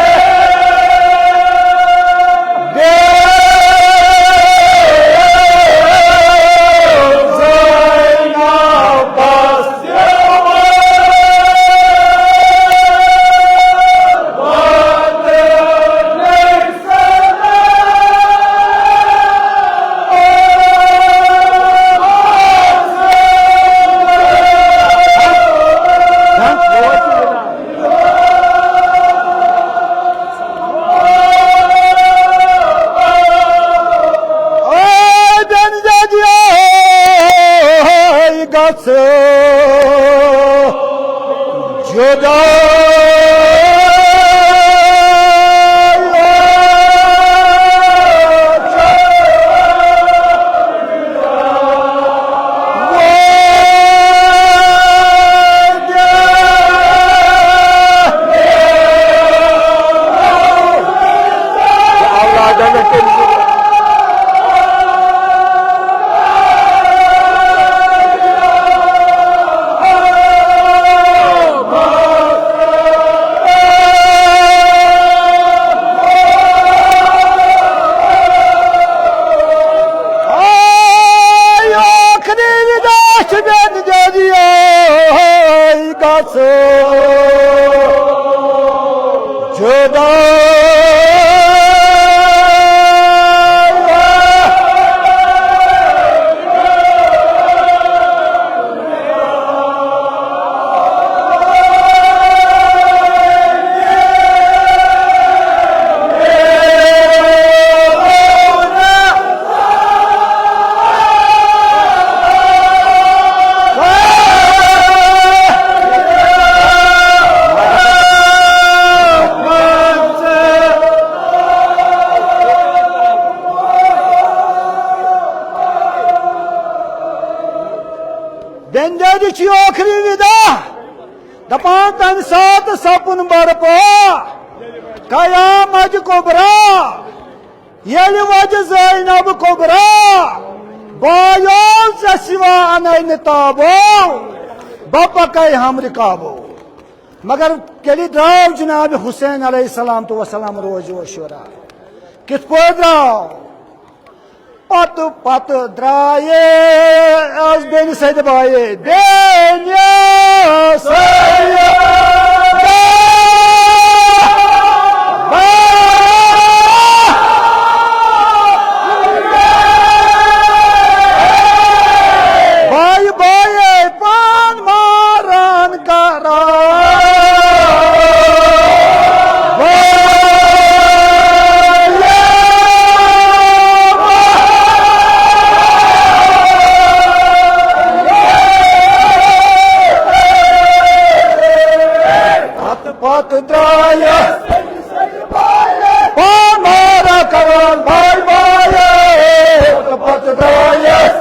بیٚنہِ زینبس۔ اے بیٚنہِ دادی ٲے، گژھ جدا۔ آے ٲخری وِدا چھِ بیٚنہِ دادی ٲے، گژھ جدا۔ بیٚنہِ دادی چھِ ٲخری وِدا۔ دپان تمہِ ساتہٕ سپُن برپا قیامت کبرا، ییٚلہِ وجہ زینب کبرا، بایو ژےٚ سوا انے نہٕ تابو، بہٕ پکے ہم رکابو۔ مگر تیٚلہِ درٛاو جناب حسین علیہ السلام تو وسلام روزِ و شورا۔ کِتھ پٲٹھۍ درٛاو؟ پتہٕ پتہٕ درٛایے از بیٚنہِ سۭتۍ بایے، بیٚنہِ سۭتۍ بایے۔ بایہِ بایے پان ماران کران۔ پتہٕ پتہٕ درٛایس پان مارا کران بایہِ بایہِ۔ پتہٕ پتہٕ درٛایس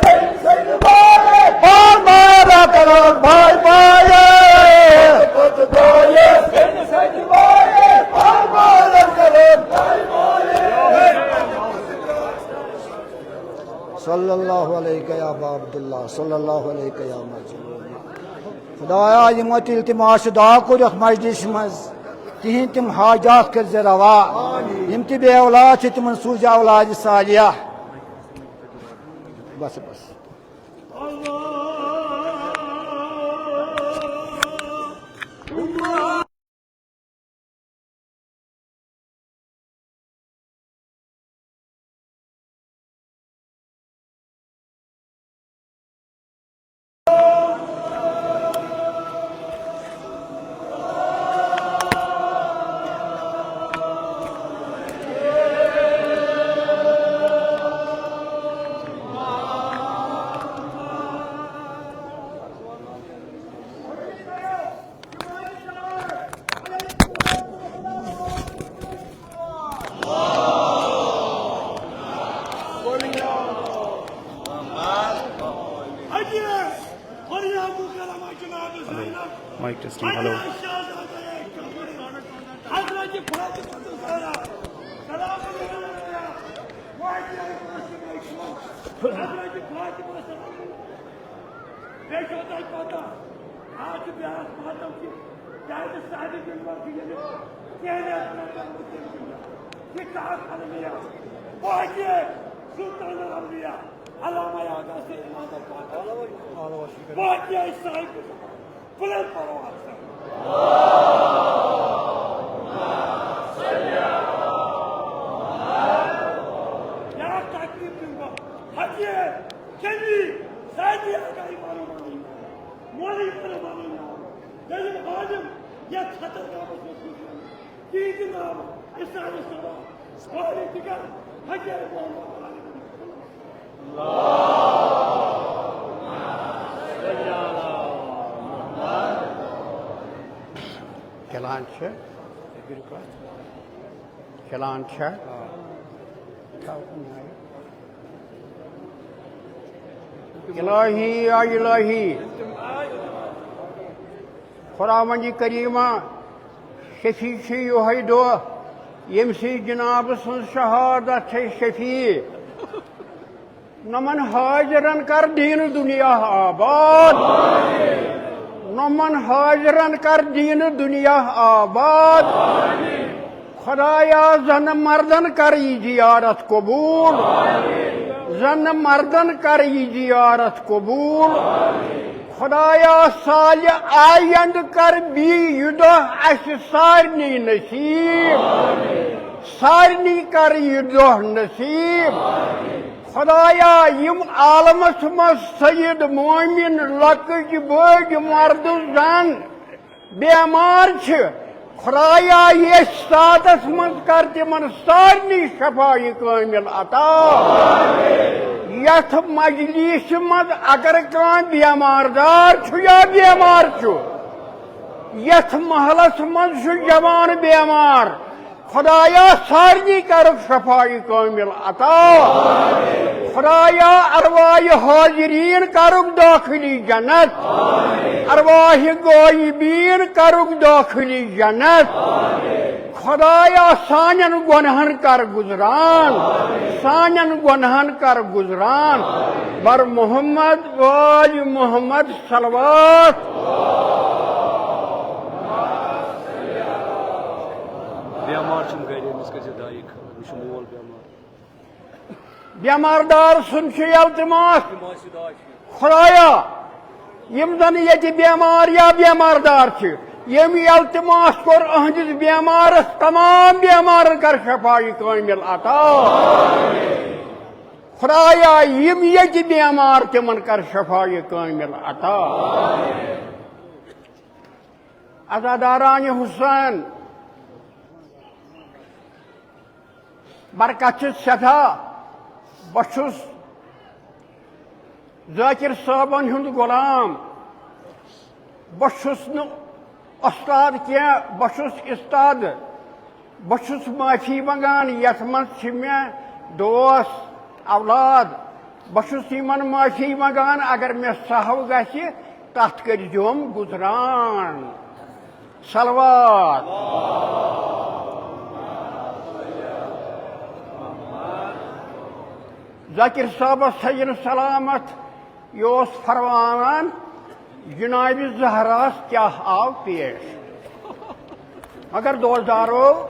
پان مارا کران بایہِ بایہِ۔ پتہٕ درٛایس پان مارا کران بایہِ بایہِ۔ صلی اللہ علیک یا ابا عبداللہ، صلی اللہ علیک یا مجید۔ خدایا، یِمو تہِ التماس چھُ دعا کوٚر یتھ مجلسہِ منٛز، تِہِنٛدۍ تِم حاجات کٔرۍ زِ روا۔ یِم تہِ بے اولاد چھِ، تِمن سوٗزِ اولاد صالحہ۔ بس، بس۔ Hello. Mic testing, hello. حضرت فاطمہ الزہرا سلام اللہ علیہا۔ حضرت فاطمہ صلی اللہ علیہ وسلم۔ بیٚیہِ چھو تۄہہِ پتہ، آز چھُ بیٛاکھ ماتم کہِ کیٛازِ صاحبِ منبر چھُ ییٚلہِ کینٛہہ رٮ۪تھ برٛونٛہہ گوٚمُت تٔمۍ سُنٛد یہِ چھُ اکھ المیہ، باقی سلطان الانبیاء، علامہ آغا سے امام الفاضل۔ باقی آیہِ صاحبِ بلند پرواز۔ بیٛاکھ تقریٖب دِمہٕ بہٕ حقیٖر جلی سعدی اکھ علی مولوی مولوی مولوی مولوی مولوی۔ دٔلیٖل عالم یتھ ستر گامس منٛز وُچھُن۔ تِہنٛدِ ناوٕ اِسرائیل سوال سوال تہِ کر حقیٖر محمد عالم۔ چلان چھِ۔ چلان چھِ۔ الہی یا الہی، خداوندِ کریمہ، شفیع چھُ یِہوٚے دۄہ، ییٚمہِ سٕنٛز جناب سٕنٛز شہادت چھےٚ شفیع۔ نمن حاضرن کر دین دنیا آباد۔ نمن حاضرن کر دین دنیا آباد۔ خدایا، زن مردن کر یہِ زیارت قبول۔ زن مردن کر یہِ زیارت قبول۔ خدایا، سالہِ آیند کر بی یہِ دۄہ اسہِ سارنٕے نصیب۔ سارنٕے کر یہِ دۄہ نصیب۔ خدایا، یِم عالمس منٛز سید مومن لۄکٕٹۍ بٔڑۍ مرد زن بیمار چھِ، خدایا، یتھ ساعتس منٛز کر تِمن سارنٕے شفایہِ کامل عطا۔ یتھ مجلسہِ منٛز اگر کانٛہہ بیمار دار چھُ یا بیمار چھُ، یتھ محلس منٛز چھُ جوان بیمار، خدایا، سارنٕے کرُکھ شفایہِ کامل عطا۔ خدایا، ارواحِ حاضرین کرُکھ داخلی جنت۔ ارواحِ غائبین کرُکھ داخلی جنت۔ خدایا، سانٮ۪ن گۄنہن کر گُزران، سانٮ۪ن گۄنہن کر گُزران۔ بر محمد و آل محمد صلوات۔ بیمار چھُم گرِ، أمِس کٔرۍ زِ دعایہِ خٲر، مےٚ چھُ مول بیمار۔ بیمار دار سُنٛد چھُ التماس، خدایا، یِم زن ییٚتہِ بیمار یا بیمار دار چھِ، ییٚمۍ التماس کوٚر أہنٛدِس بیمارس، تمام بیمارن کر شفایہِ کامل عطا۔ خدایا، یِم ییٚتہِ بیمار، تِمن کر شفایہِ کامل عطا۔ عزادارانِ حسین، برکت چھِ سٮ۪ٹھاہ۔ بہٕ چھُس ذاکر صٲبن ہُنٛد غلام۔ بہٕ چھُس نہٕ استاد کینٛہہ، بہٕ چھُس استاد۔ بہٕ چھُس معٲفی منٛگان، یَتھ منٛز چھِ مےٚ دوس، اولاد۔ بہٕ چھُس یِمن معٲفی منٛگان، اگر مےٚ سہو گژھِ، تَتھ کٔرۍزیوم گُزران۔ صلوات۔ ذاکر صٲبس تھٲیِن سلامت۔ یہِ اوس فرماوان، جناب زہراہس کیٛاہ آو پیش۔ مگر دوستدارو،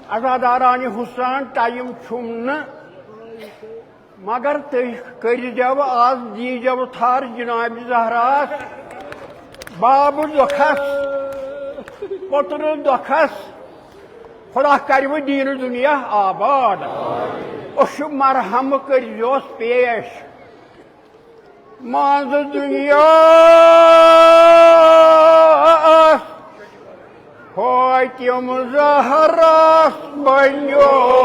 عزادارانِ حسین، ٹائم چھُم نہٕ، مگر تُہۍ کٔرۍزیو آز، دیٖزیو تھر جناب زہراہس باب دۄکھس، پوٚتُر دۄکھس۔ خدا کرِ وۄنۍ دیٖن دُنیا آباد۔ اوٚش مرہم کٔرۍزیوس پیش۔ منٛز دُنیاہَس فاطمہ زہراہَس بنیو۔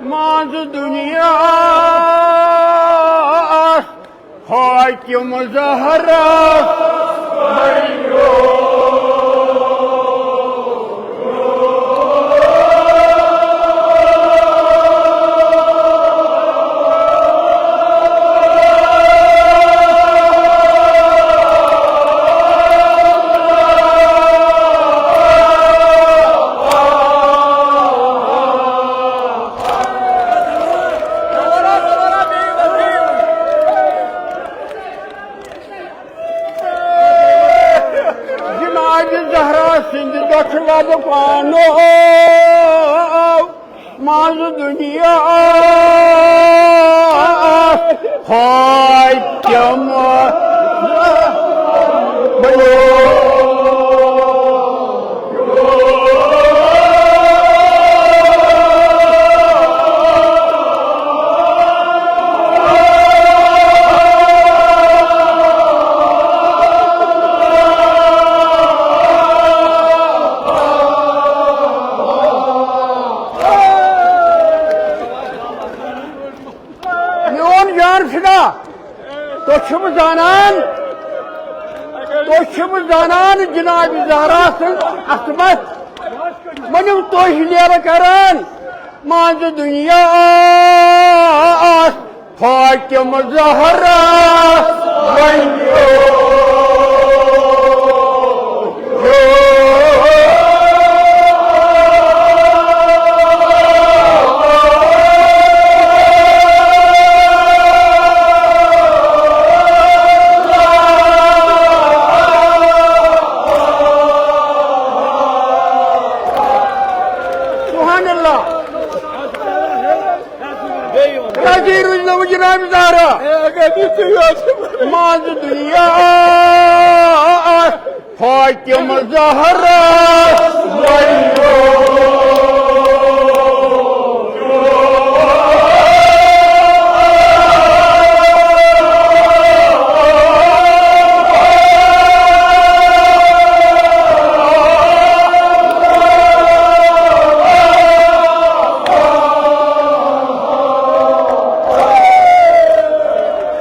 منٛز دُنیا مظاہرہ۔ جناب زہرا سٕنٛدِ دۄکھٕ وَدٕ پانو منٛز دُنیا فاطمہ بنیو۔ میون جان فدا، تُہۍ چھِو زانان، تُہۍ چھِو زانان جناب زہرا سٕنٛز عظمت۔ ؤنِو تُہۍ لیرٕ کران، مان ژٕ دُنیا آس فاطمہ زہرا ونیو۔ سبحان اللہ۔ راضی روٗزنو جناب زہرا۔ مان ژٕ دُنیا آس فاطمہ زہرا۔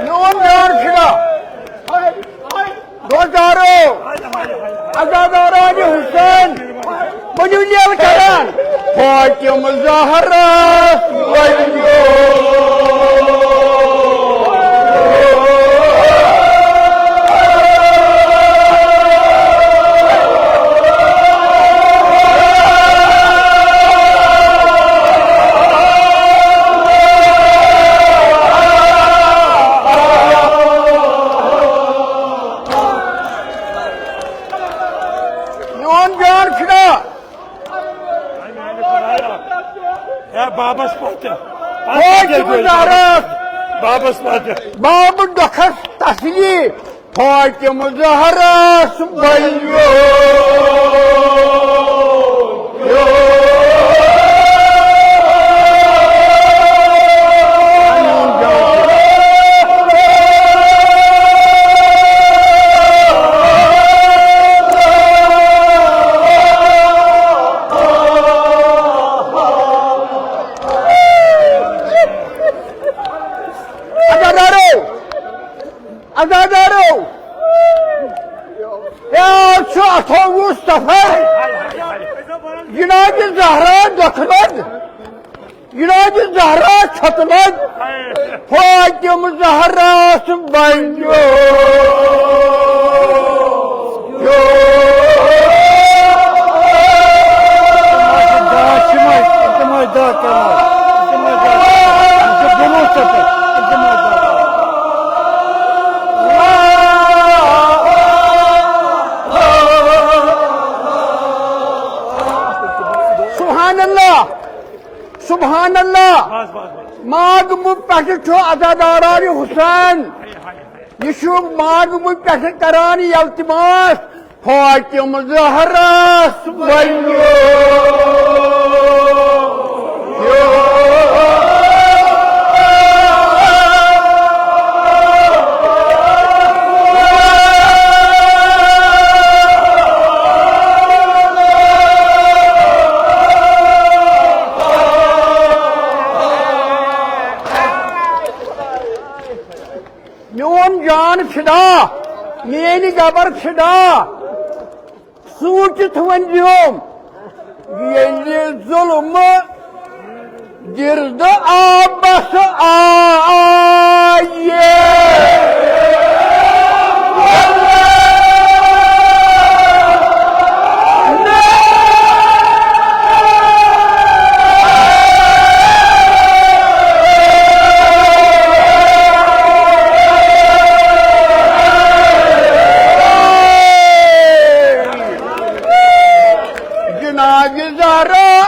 میون جان فدا۔ دوستارو، عزاداران حسین، ؤنِو لیل کران، فاطمہ زہرا ؤنِو۔ میون جان فدا۔ ہے بابس پتہٕ۔ فاطمہ زہرا۔ بابس پتہٕ۔ باب دۄکھس تسلی۔ فاطمہ زہرا بنیو۔ عزادارو، عزادارو، یہِ آز چھُ اَٹھووُہ صفر، جناب زہرا دۄکھٕ وَد۔ جناب زہرا چھۄتلد، فاطمہ زہرا سُہ بنیو۔ سبحان اللہ۔ سبحان اللہ۔ بس، بس، بس۔ ماگمہٕ پٮ۪ٹھٕ چھُ عزاداران حسین۔ ہاے، ہاے، ہاے۔ یہِ چھُ ماگمہٕ پٮ۪ٹھٕ کران التماس، فاطمہ زہرا ونیو۔ میون جان فدا، میٲنۍ گبر فدا، سوٗنٛچِتھ وۄنۍ دیُم، ییٚلہِ ظُلمہٕ گِردٕ آبس آیہِ۔ جناب زہرا،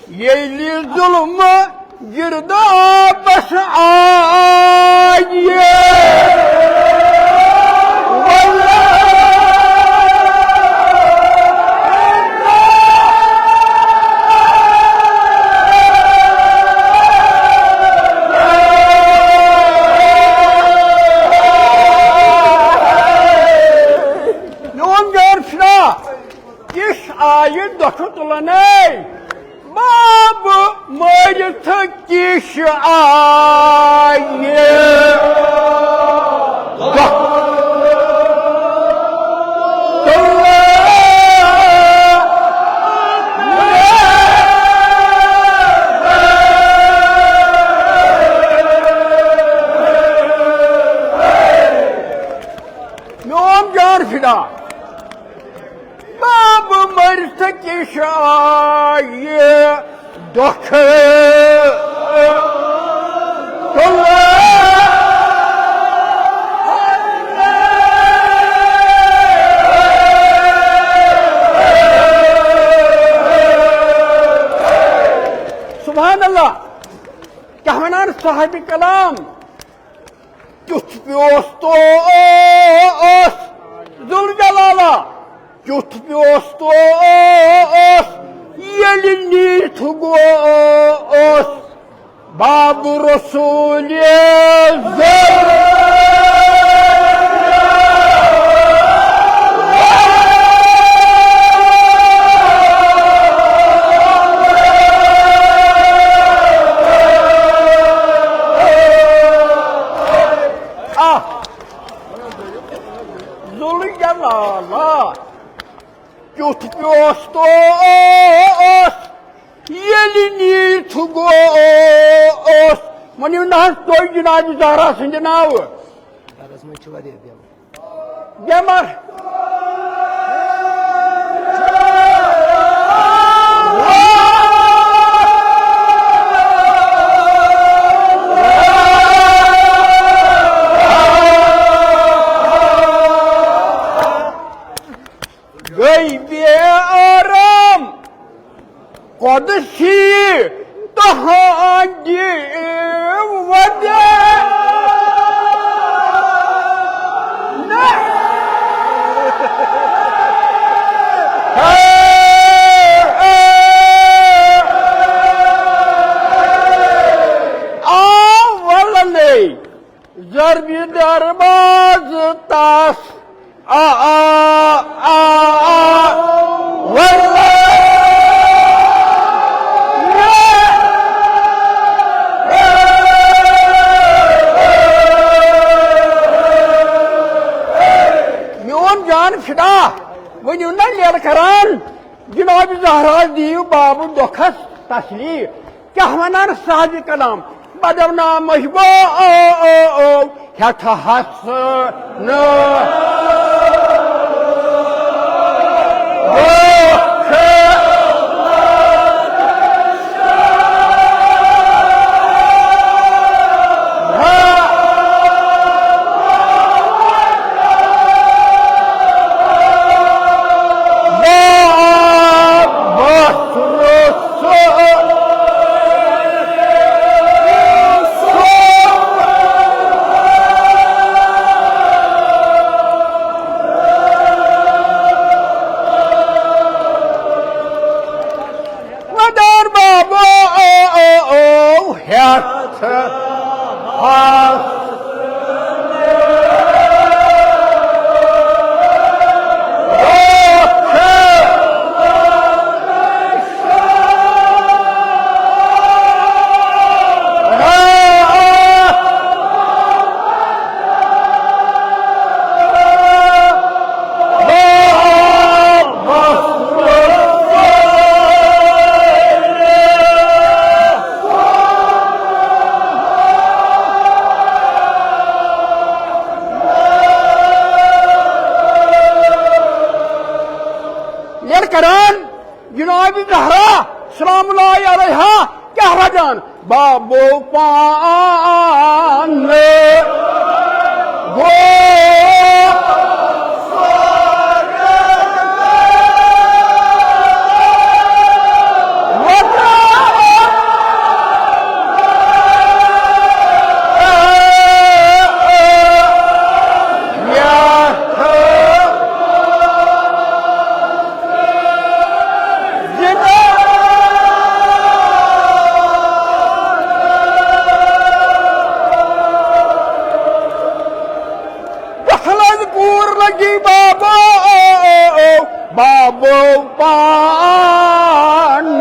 ییٚلہِ ظُلمہٕ گِردابس آیہِ۔ میون جان فدا، کِس آیہِ دۄکھٕ تُلنے۔ باب مٲرِتھ کِس آیہِ دۄکھٕ تُلنے۔ میون جان فدا، باب مٲرِتھ کِس آیہِ دۄکھٕ تُلنے۔ سبحان اللہ، کیٛاہ وَنان صاحبِ کلام؟ کیُتھ پیوس تو اوس ذوالجلالا، کیُتھ پیوس تو اوس، ییٚلہِ نیٖرِتھ گوس باب رسول زر۔ آہ! ذوالجلالا، کیُتھ پیوس تو اوس، ییٚلہِ نیٖرِتھ گوس۔ ؤنِو نہ حظ تُہۍ جناب زہرا سٕنٛدِ ناوٕ۔ گرس منٛز چھِ واریاہ بیمار۔ بیمار۔ گٔے بے آرام قۄدسی تہنٛدِ وجہ۔ آ ولنے۔ ضربِ دروازٕ تس۔ آ، آ، آ، آ، واللہ۔ میون جان فدا، ؤنِو نہ لیلہٕ کران۔ جناب زہرا دِیِو بابہٕ دۄکھس تسلی۔ کیٛاہ وَنان صاحبِ کلام؟ بدو نام مشبو او او او، ہٮ۪تھ ہس نہٕ۔ ودار بابا او او او ہیتھ ہس۔ کران جناب زہرا سلام اللہ علیہا کیا وجان بابو پان گو دخلت کوٗر لگی بابو، بابو پان۔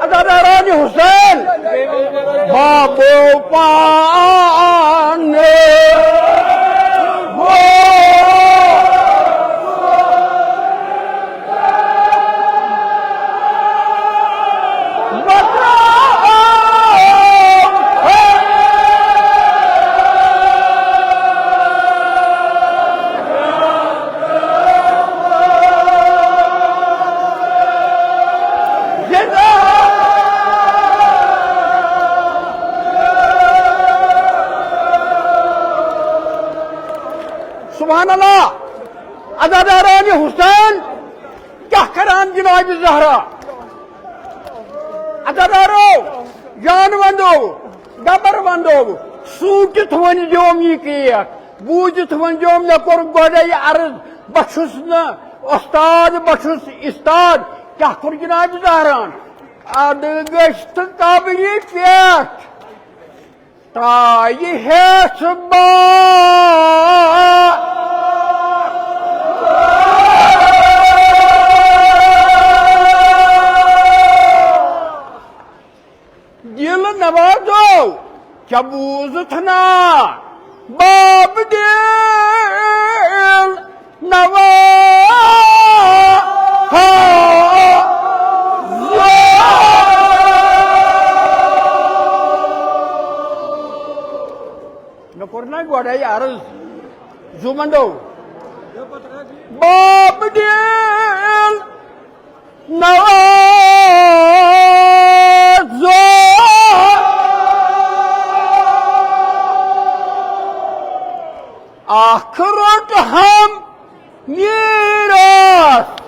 عزاداران حسین بابو پان۔ سبحان اللہ۔ عزاداران حسین کیا کران جناب زہرا؟ عزادارو، جان وندو، گبر وندو، سوچت ونجوم یہ کیک، بوزت ونجوم، مےٚ کوٚر گۄڈے عرض، بہٕ چھُس نہٕ استاد، بہٕ چھُس استاد۔ کیا کوٚر جناب زہران؟ ادٕ گٔژھتہٕ قبرِ پٮ۪ٹھ ترٛایہِ ہٮ۪س با۔ دِل نوازو، ژےٚ بوٗزُتھ نا؟ باب دِل نوازو۔ مےٚ کوٚر نا گۄڈَے عرض، زُمَنٛدو۔ باب دِل نوازو۔ اکھ روٚٹ ہم میراث،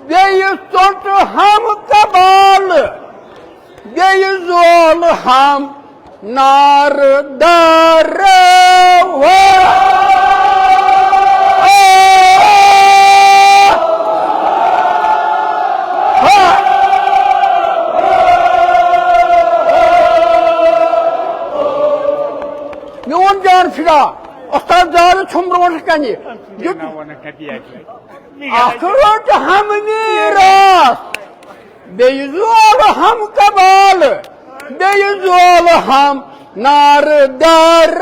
بیٚیہِ ژوٚٹ ہم کبال، بیٚیہِ زول ہم نار دار۔ میون جان فدا، استاد زال چھُم برونٛٹھ کنہِ۔ اکھ روٚٹ ہم میراث، بیٚیہِ زول ہم کبال، بیٚیہِ زول ہم نار دار۔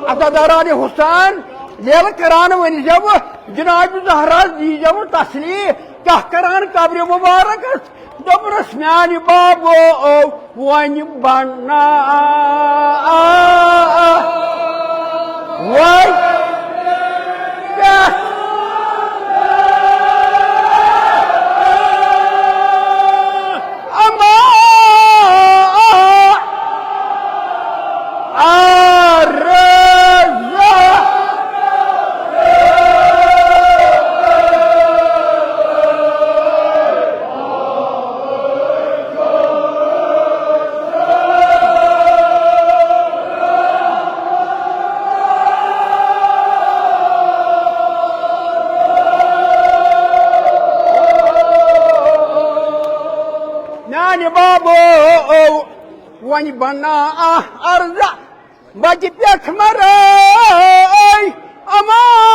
عزاداران حسین، ییٚلہِ کران ؤنۍ زٮ۪و، جناب زہرا دی زٮ۪و تسلی، کیٛاہ کران قبرِ مبارکس؟ دوٚپنَس، میٛانہِ بابو، وۄنۍ بنا، وۄنۍ پٮ۪ٹھ اما عرض۔ بابو، وۄنۍ بنا عرضہ، وتہِ پٮ۪ٹھ مرے امان۔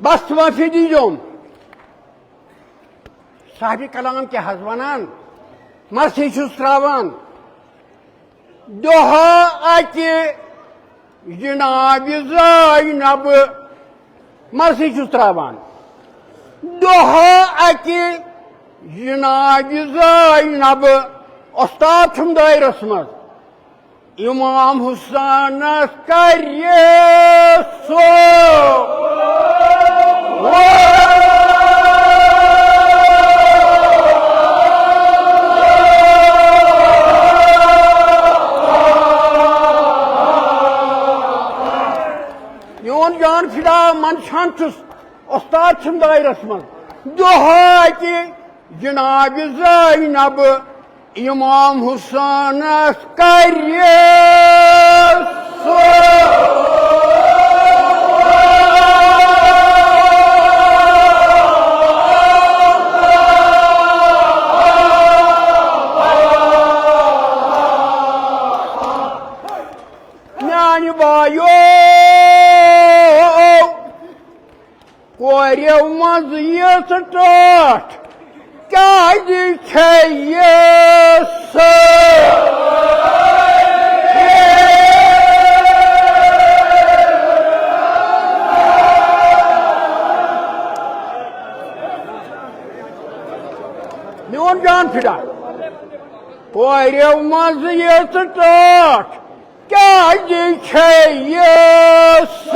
بس، معٲفی دیٖزیوم۔ صاحبِ کلام کیٛاہ حظ ونان؟ مرثی چھُس تراوان۔ دۄہا اَتہِ جنابِ زینب، مرثی چھُس تراوان۔ دۄہا اَتہِ جنابِ زینب، استاد چھُم دٲیرس منٛز۔ امام حسینس کرِ سُہ۔ میون جان فدا، من چھان چھُس، استاد چھُم دٲیرس منٛز۔ دۄہا تہِ جناب زینب، امام حسینس کرِ سُہ۔ میانہِ بایو، کوریو منٛز یِژھ ٹاٹھ کیٛازِ چھے یِژھ؟ میون جان فدا، کوریو منٛز یِژھ ٹاٹھ کیٛازِ چھے یِژھ؟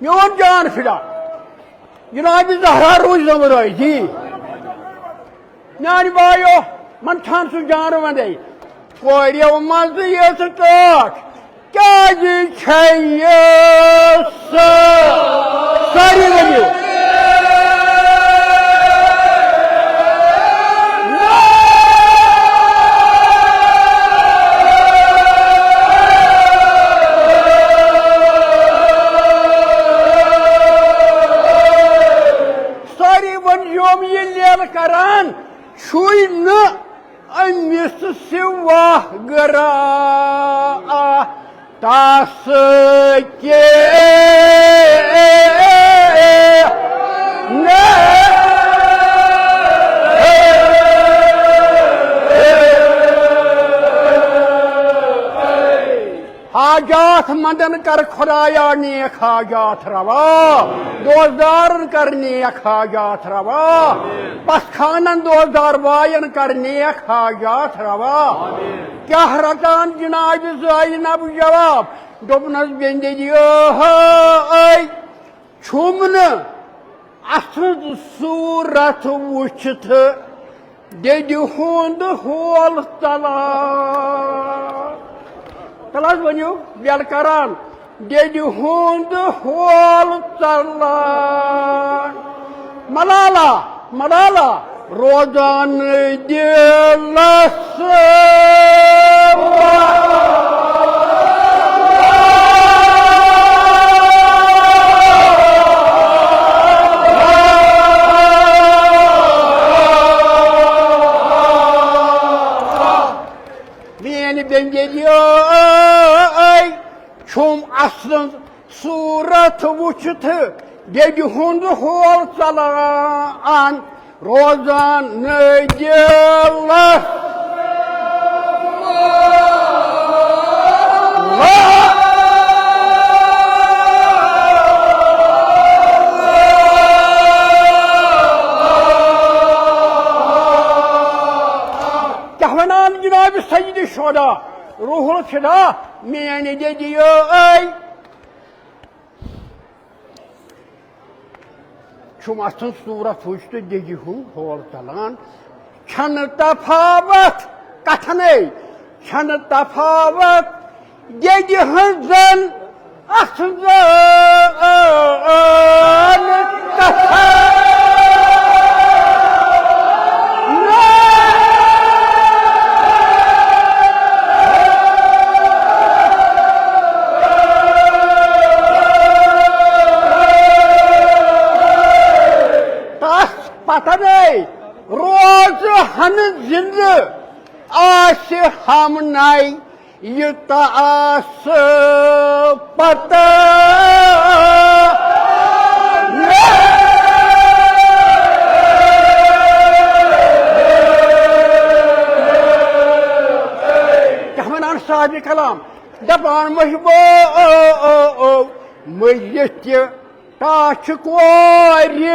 میون جان فدا، جناب زہرا روٗزۍ زمرٲے جی۔ میانہِ بایو، من چھان سُہ جان وندے۔ کوریو منٛز یِژھ ٹاٹھ کیٛازِ چھے یِژھ؟ سٲری ؤنِو۔ سٲری ؤنۍ یِم یہِ لیلہٕ کران، چھُے نہٕ أمِس سوا گرا تس کے۔ حاجات مندن کر خدایا نیک حاجات روا، دوستدارن کر نیک حاجات روا، پس خانن دوستدار باین کر نیک حاجات روا۔ کیٛاہ رٹان جناب زینب جواب، دوٚپنس بندگی ٲے، چھُم نہٕ اَسُنٛد صوٗرت وُچھِتھ دٮ۪دِ ہُنٛد ہول ژلان۔ تَلہٕ حظ ؤنِو، ویل کران، دٮ۪دِ ہُنٛد ہول ژلان۔ ملالا، ملالا، روزان دِلس۔ میٲنۍ بندگی ٲے، چھُم اصل صورت وُچھِتھ دٮ۪دِ ہُنٛد ہول ژلان، روزان نہٕ دِلس۔ شہدا، روح الفدا، میٲنۍ دٮ۪دیٲے۔ چھُم اَتھٕ صوٗرت وٕچھ تہٕ دٮ۪دِ ہُنٛد ہول ژَلان۔ چھَنہٕ تفاوت کَتھَنَے، چھَنہٕ تفاوت دٮ۪دِ ہٕنٛزَن اَتھٕ زَن کَتھَن۔ تَس پتہ نَے روزٕ ہن زِندٕ آسہِ ہم نَے یہِ تَس پتہ۔ کیٛاہ وَنان صاحبِ کلام؟ دَپان مٔشبو مٔرِتھ تہِ ٹاچھِ کورِ۔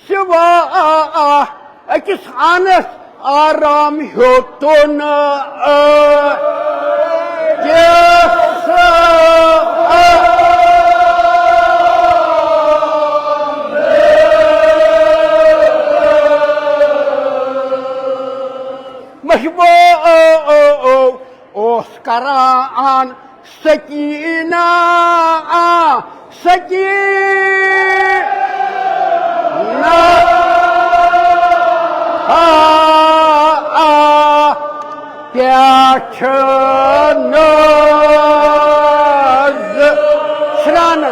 سوا أکِس اَنَس آرام ہیوٚتُن۔ مشبو اوس کران سکینہ، آ، سکینہ، آ، آ، پٮ۪ٹھ ناز۔ سنان،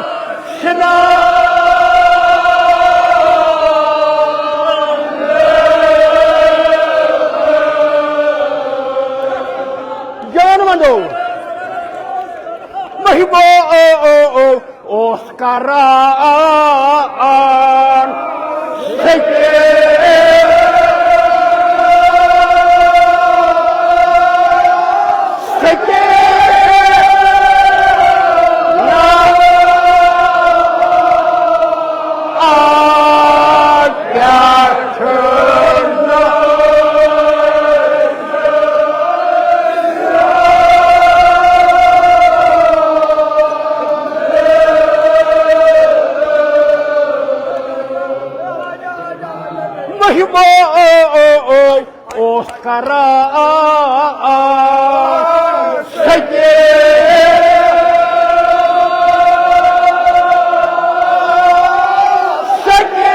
سنان۔ جان وندو۔ مہمو او او او اوس کران سکے، سکے نا آ پٮ۪ٹھ۔ مہمو اوس کران سکے، سکے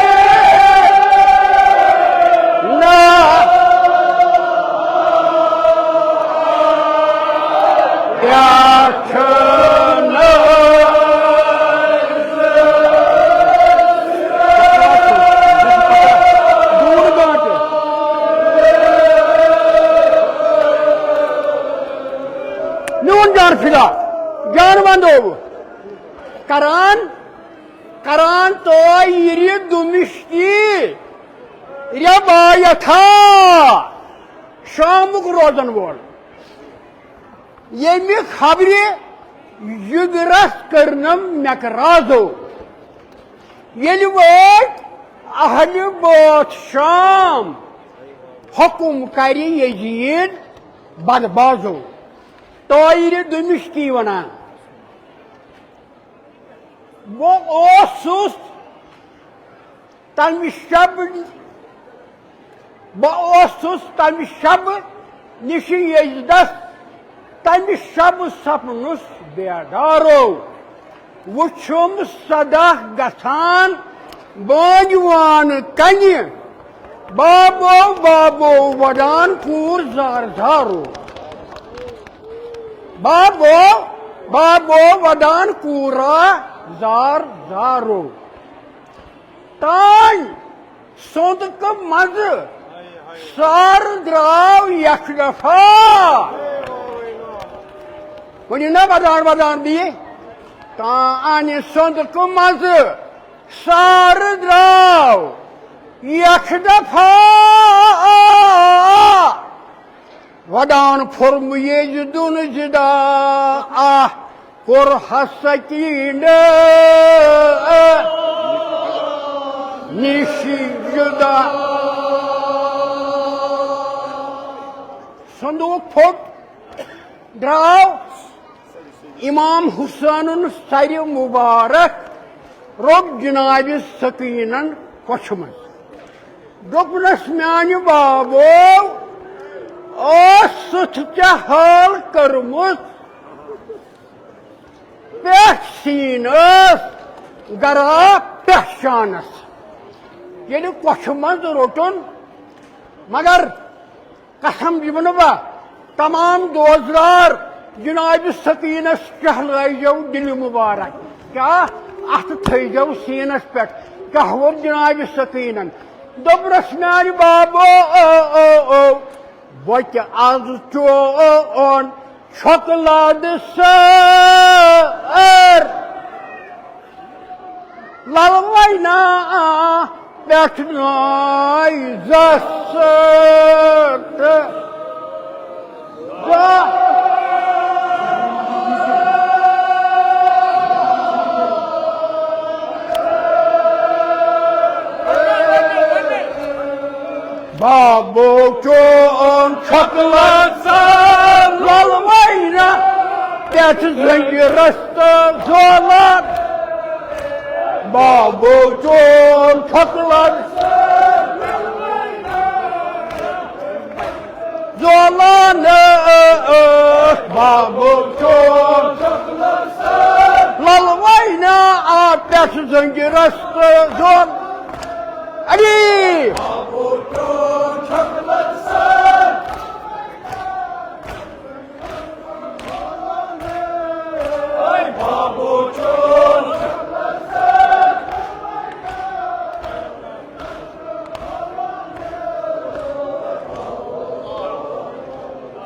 نا پٮ۪ٹھ ناز۔ میون جان فدا، جان وندو بہٕ۔ کران، کران طٲیرِ دُمشقی روایتھا، شامُک روزن وول۔ ییٚمہِ خبرِ یُدرس کٔرنم مکرازو۔ ییٚلہِ وٲتۍ اہلِ بٲتھ شام، حکم کرِ یزید بدبازو۔ طٲیرِ دُمشقی ونان، بہٕ اوسُس تمہِ شب، بہٕ اوسُس تمہِ شب نِشہِ یزدس، تمہِ شب سپنُس بیدارو۔ وُچھُم صدا گژھان بٲنۍ وان کنہِ، بابو، بابو، وڈان کوٗر زار زارو۔ بابو، بابو، وڈان کوٗرا زار زارو۔ تانۍ صندوقہٕ منٛزٕ سارٕ درٛاو یک دفعہ۔ ؤنِو نا، ودان ودان دِیہِ۔ تانۍ صندوقہٕ منٛزٕ سارٕ درٛاو یک دفعہ۔ ودان پھوٚرمُت یزدُن زِدا، آہ، کوٚر ہس سکینہ نِش جدا۔ صندوق پھوٚٹ، درٛاو امام حسینُن سرِ مبارک، روٚٹ جناب سکینن کۄچھہِ منٛز۔ دوٚپنس، میانہِ بابو، ٲس سٕژ ژےٚ حال کٔرمٕژ، پٮ۪ٹھ سیٖن ٲس گرا پہچانس۔ ییٚلہِ کۄچھہِ منٛز روٚٹُن، مگر قسم دِمہٕ نہٕ بہٕ، تمام دوزرار جناب سکینس ٹہلٲیزیو دِلہِ مبارک۔ کیٛاہ؟ اتھٕ تھٲیزیو سیٖنس پٮ۪ٹھ۔ کیٛاہ ووٚن جناب سکینن؟ دوٚپنس، میانہِ بابو، او، او، او، بہٕ تہِ از چون چھۄکہٕ لد سٲر۔ للوینا پٮ۪ٹھ نٲے زس تہٕ بابو چون چھۄکہٕ لد سٲر۔ للوینا پٮ۪ٹھ زنجیرس تہٕ زولان۔ بابو چون چھۄکہٕ لد زولان۔ بابو چون للوینا آ پٮ۪ٹھ زنجیرس تہٕ زول۔ علی!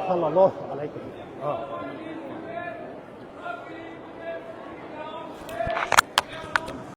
صلی اللہ علیہ وسلم۔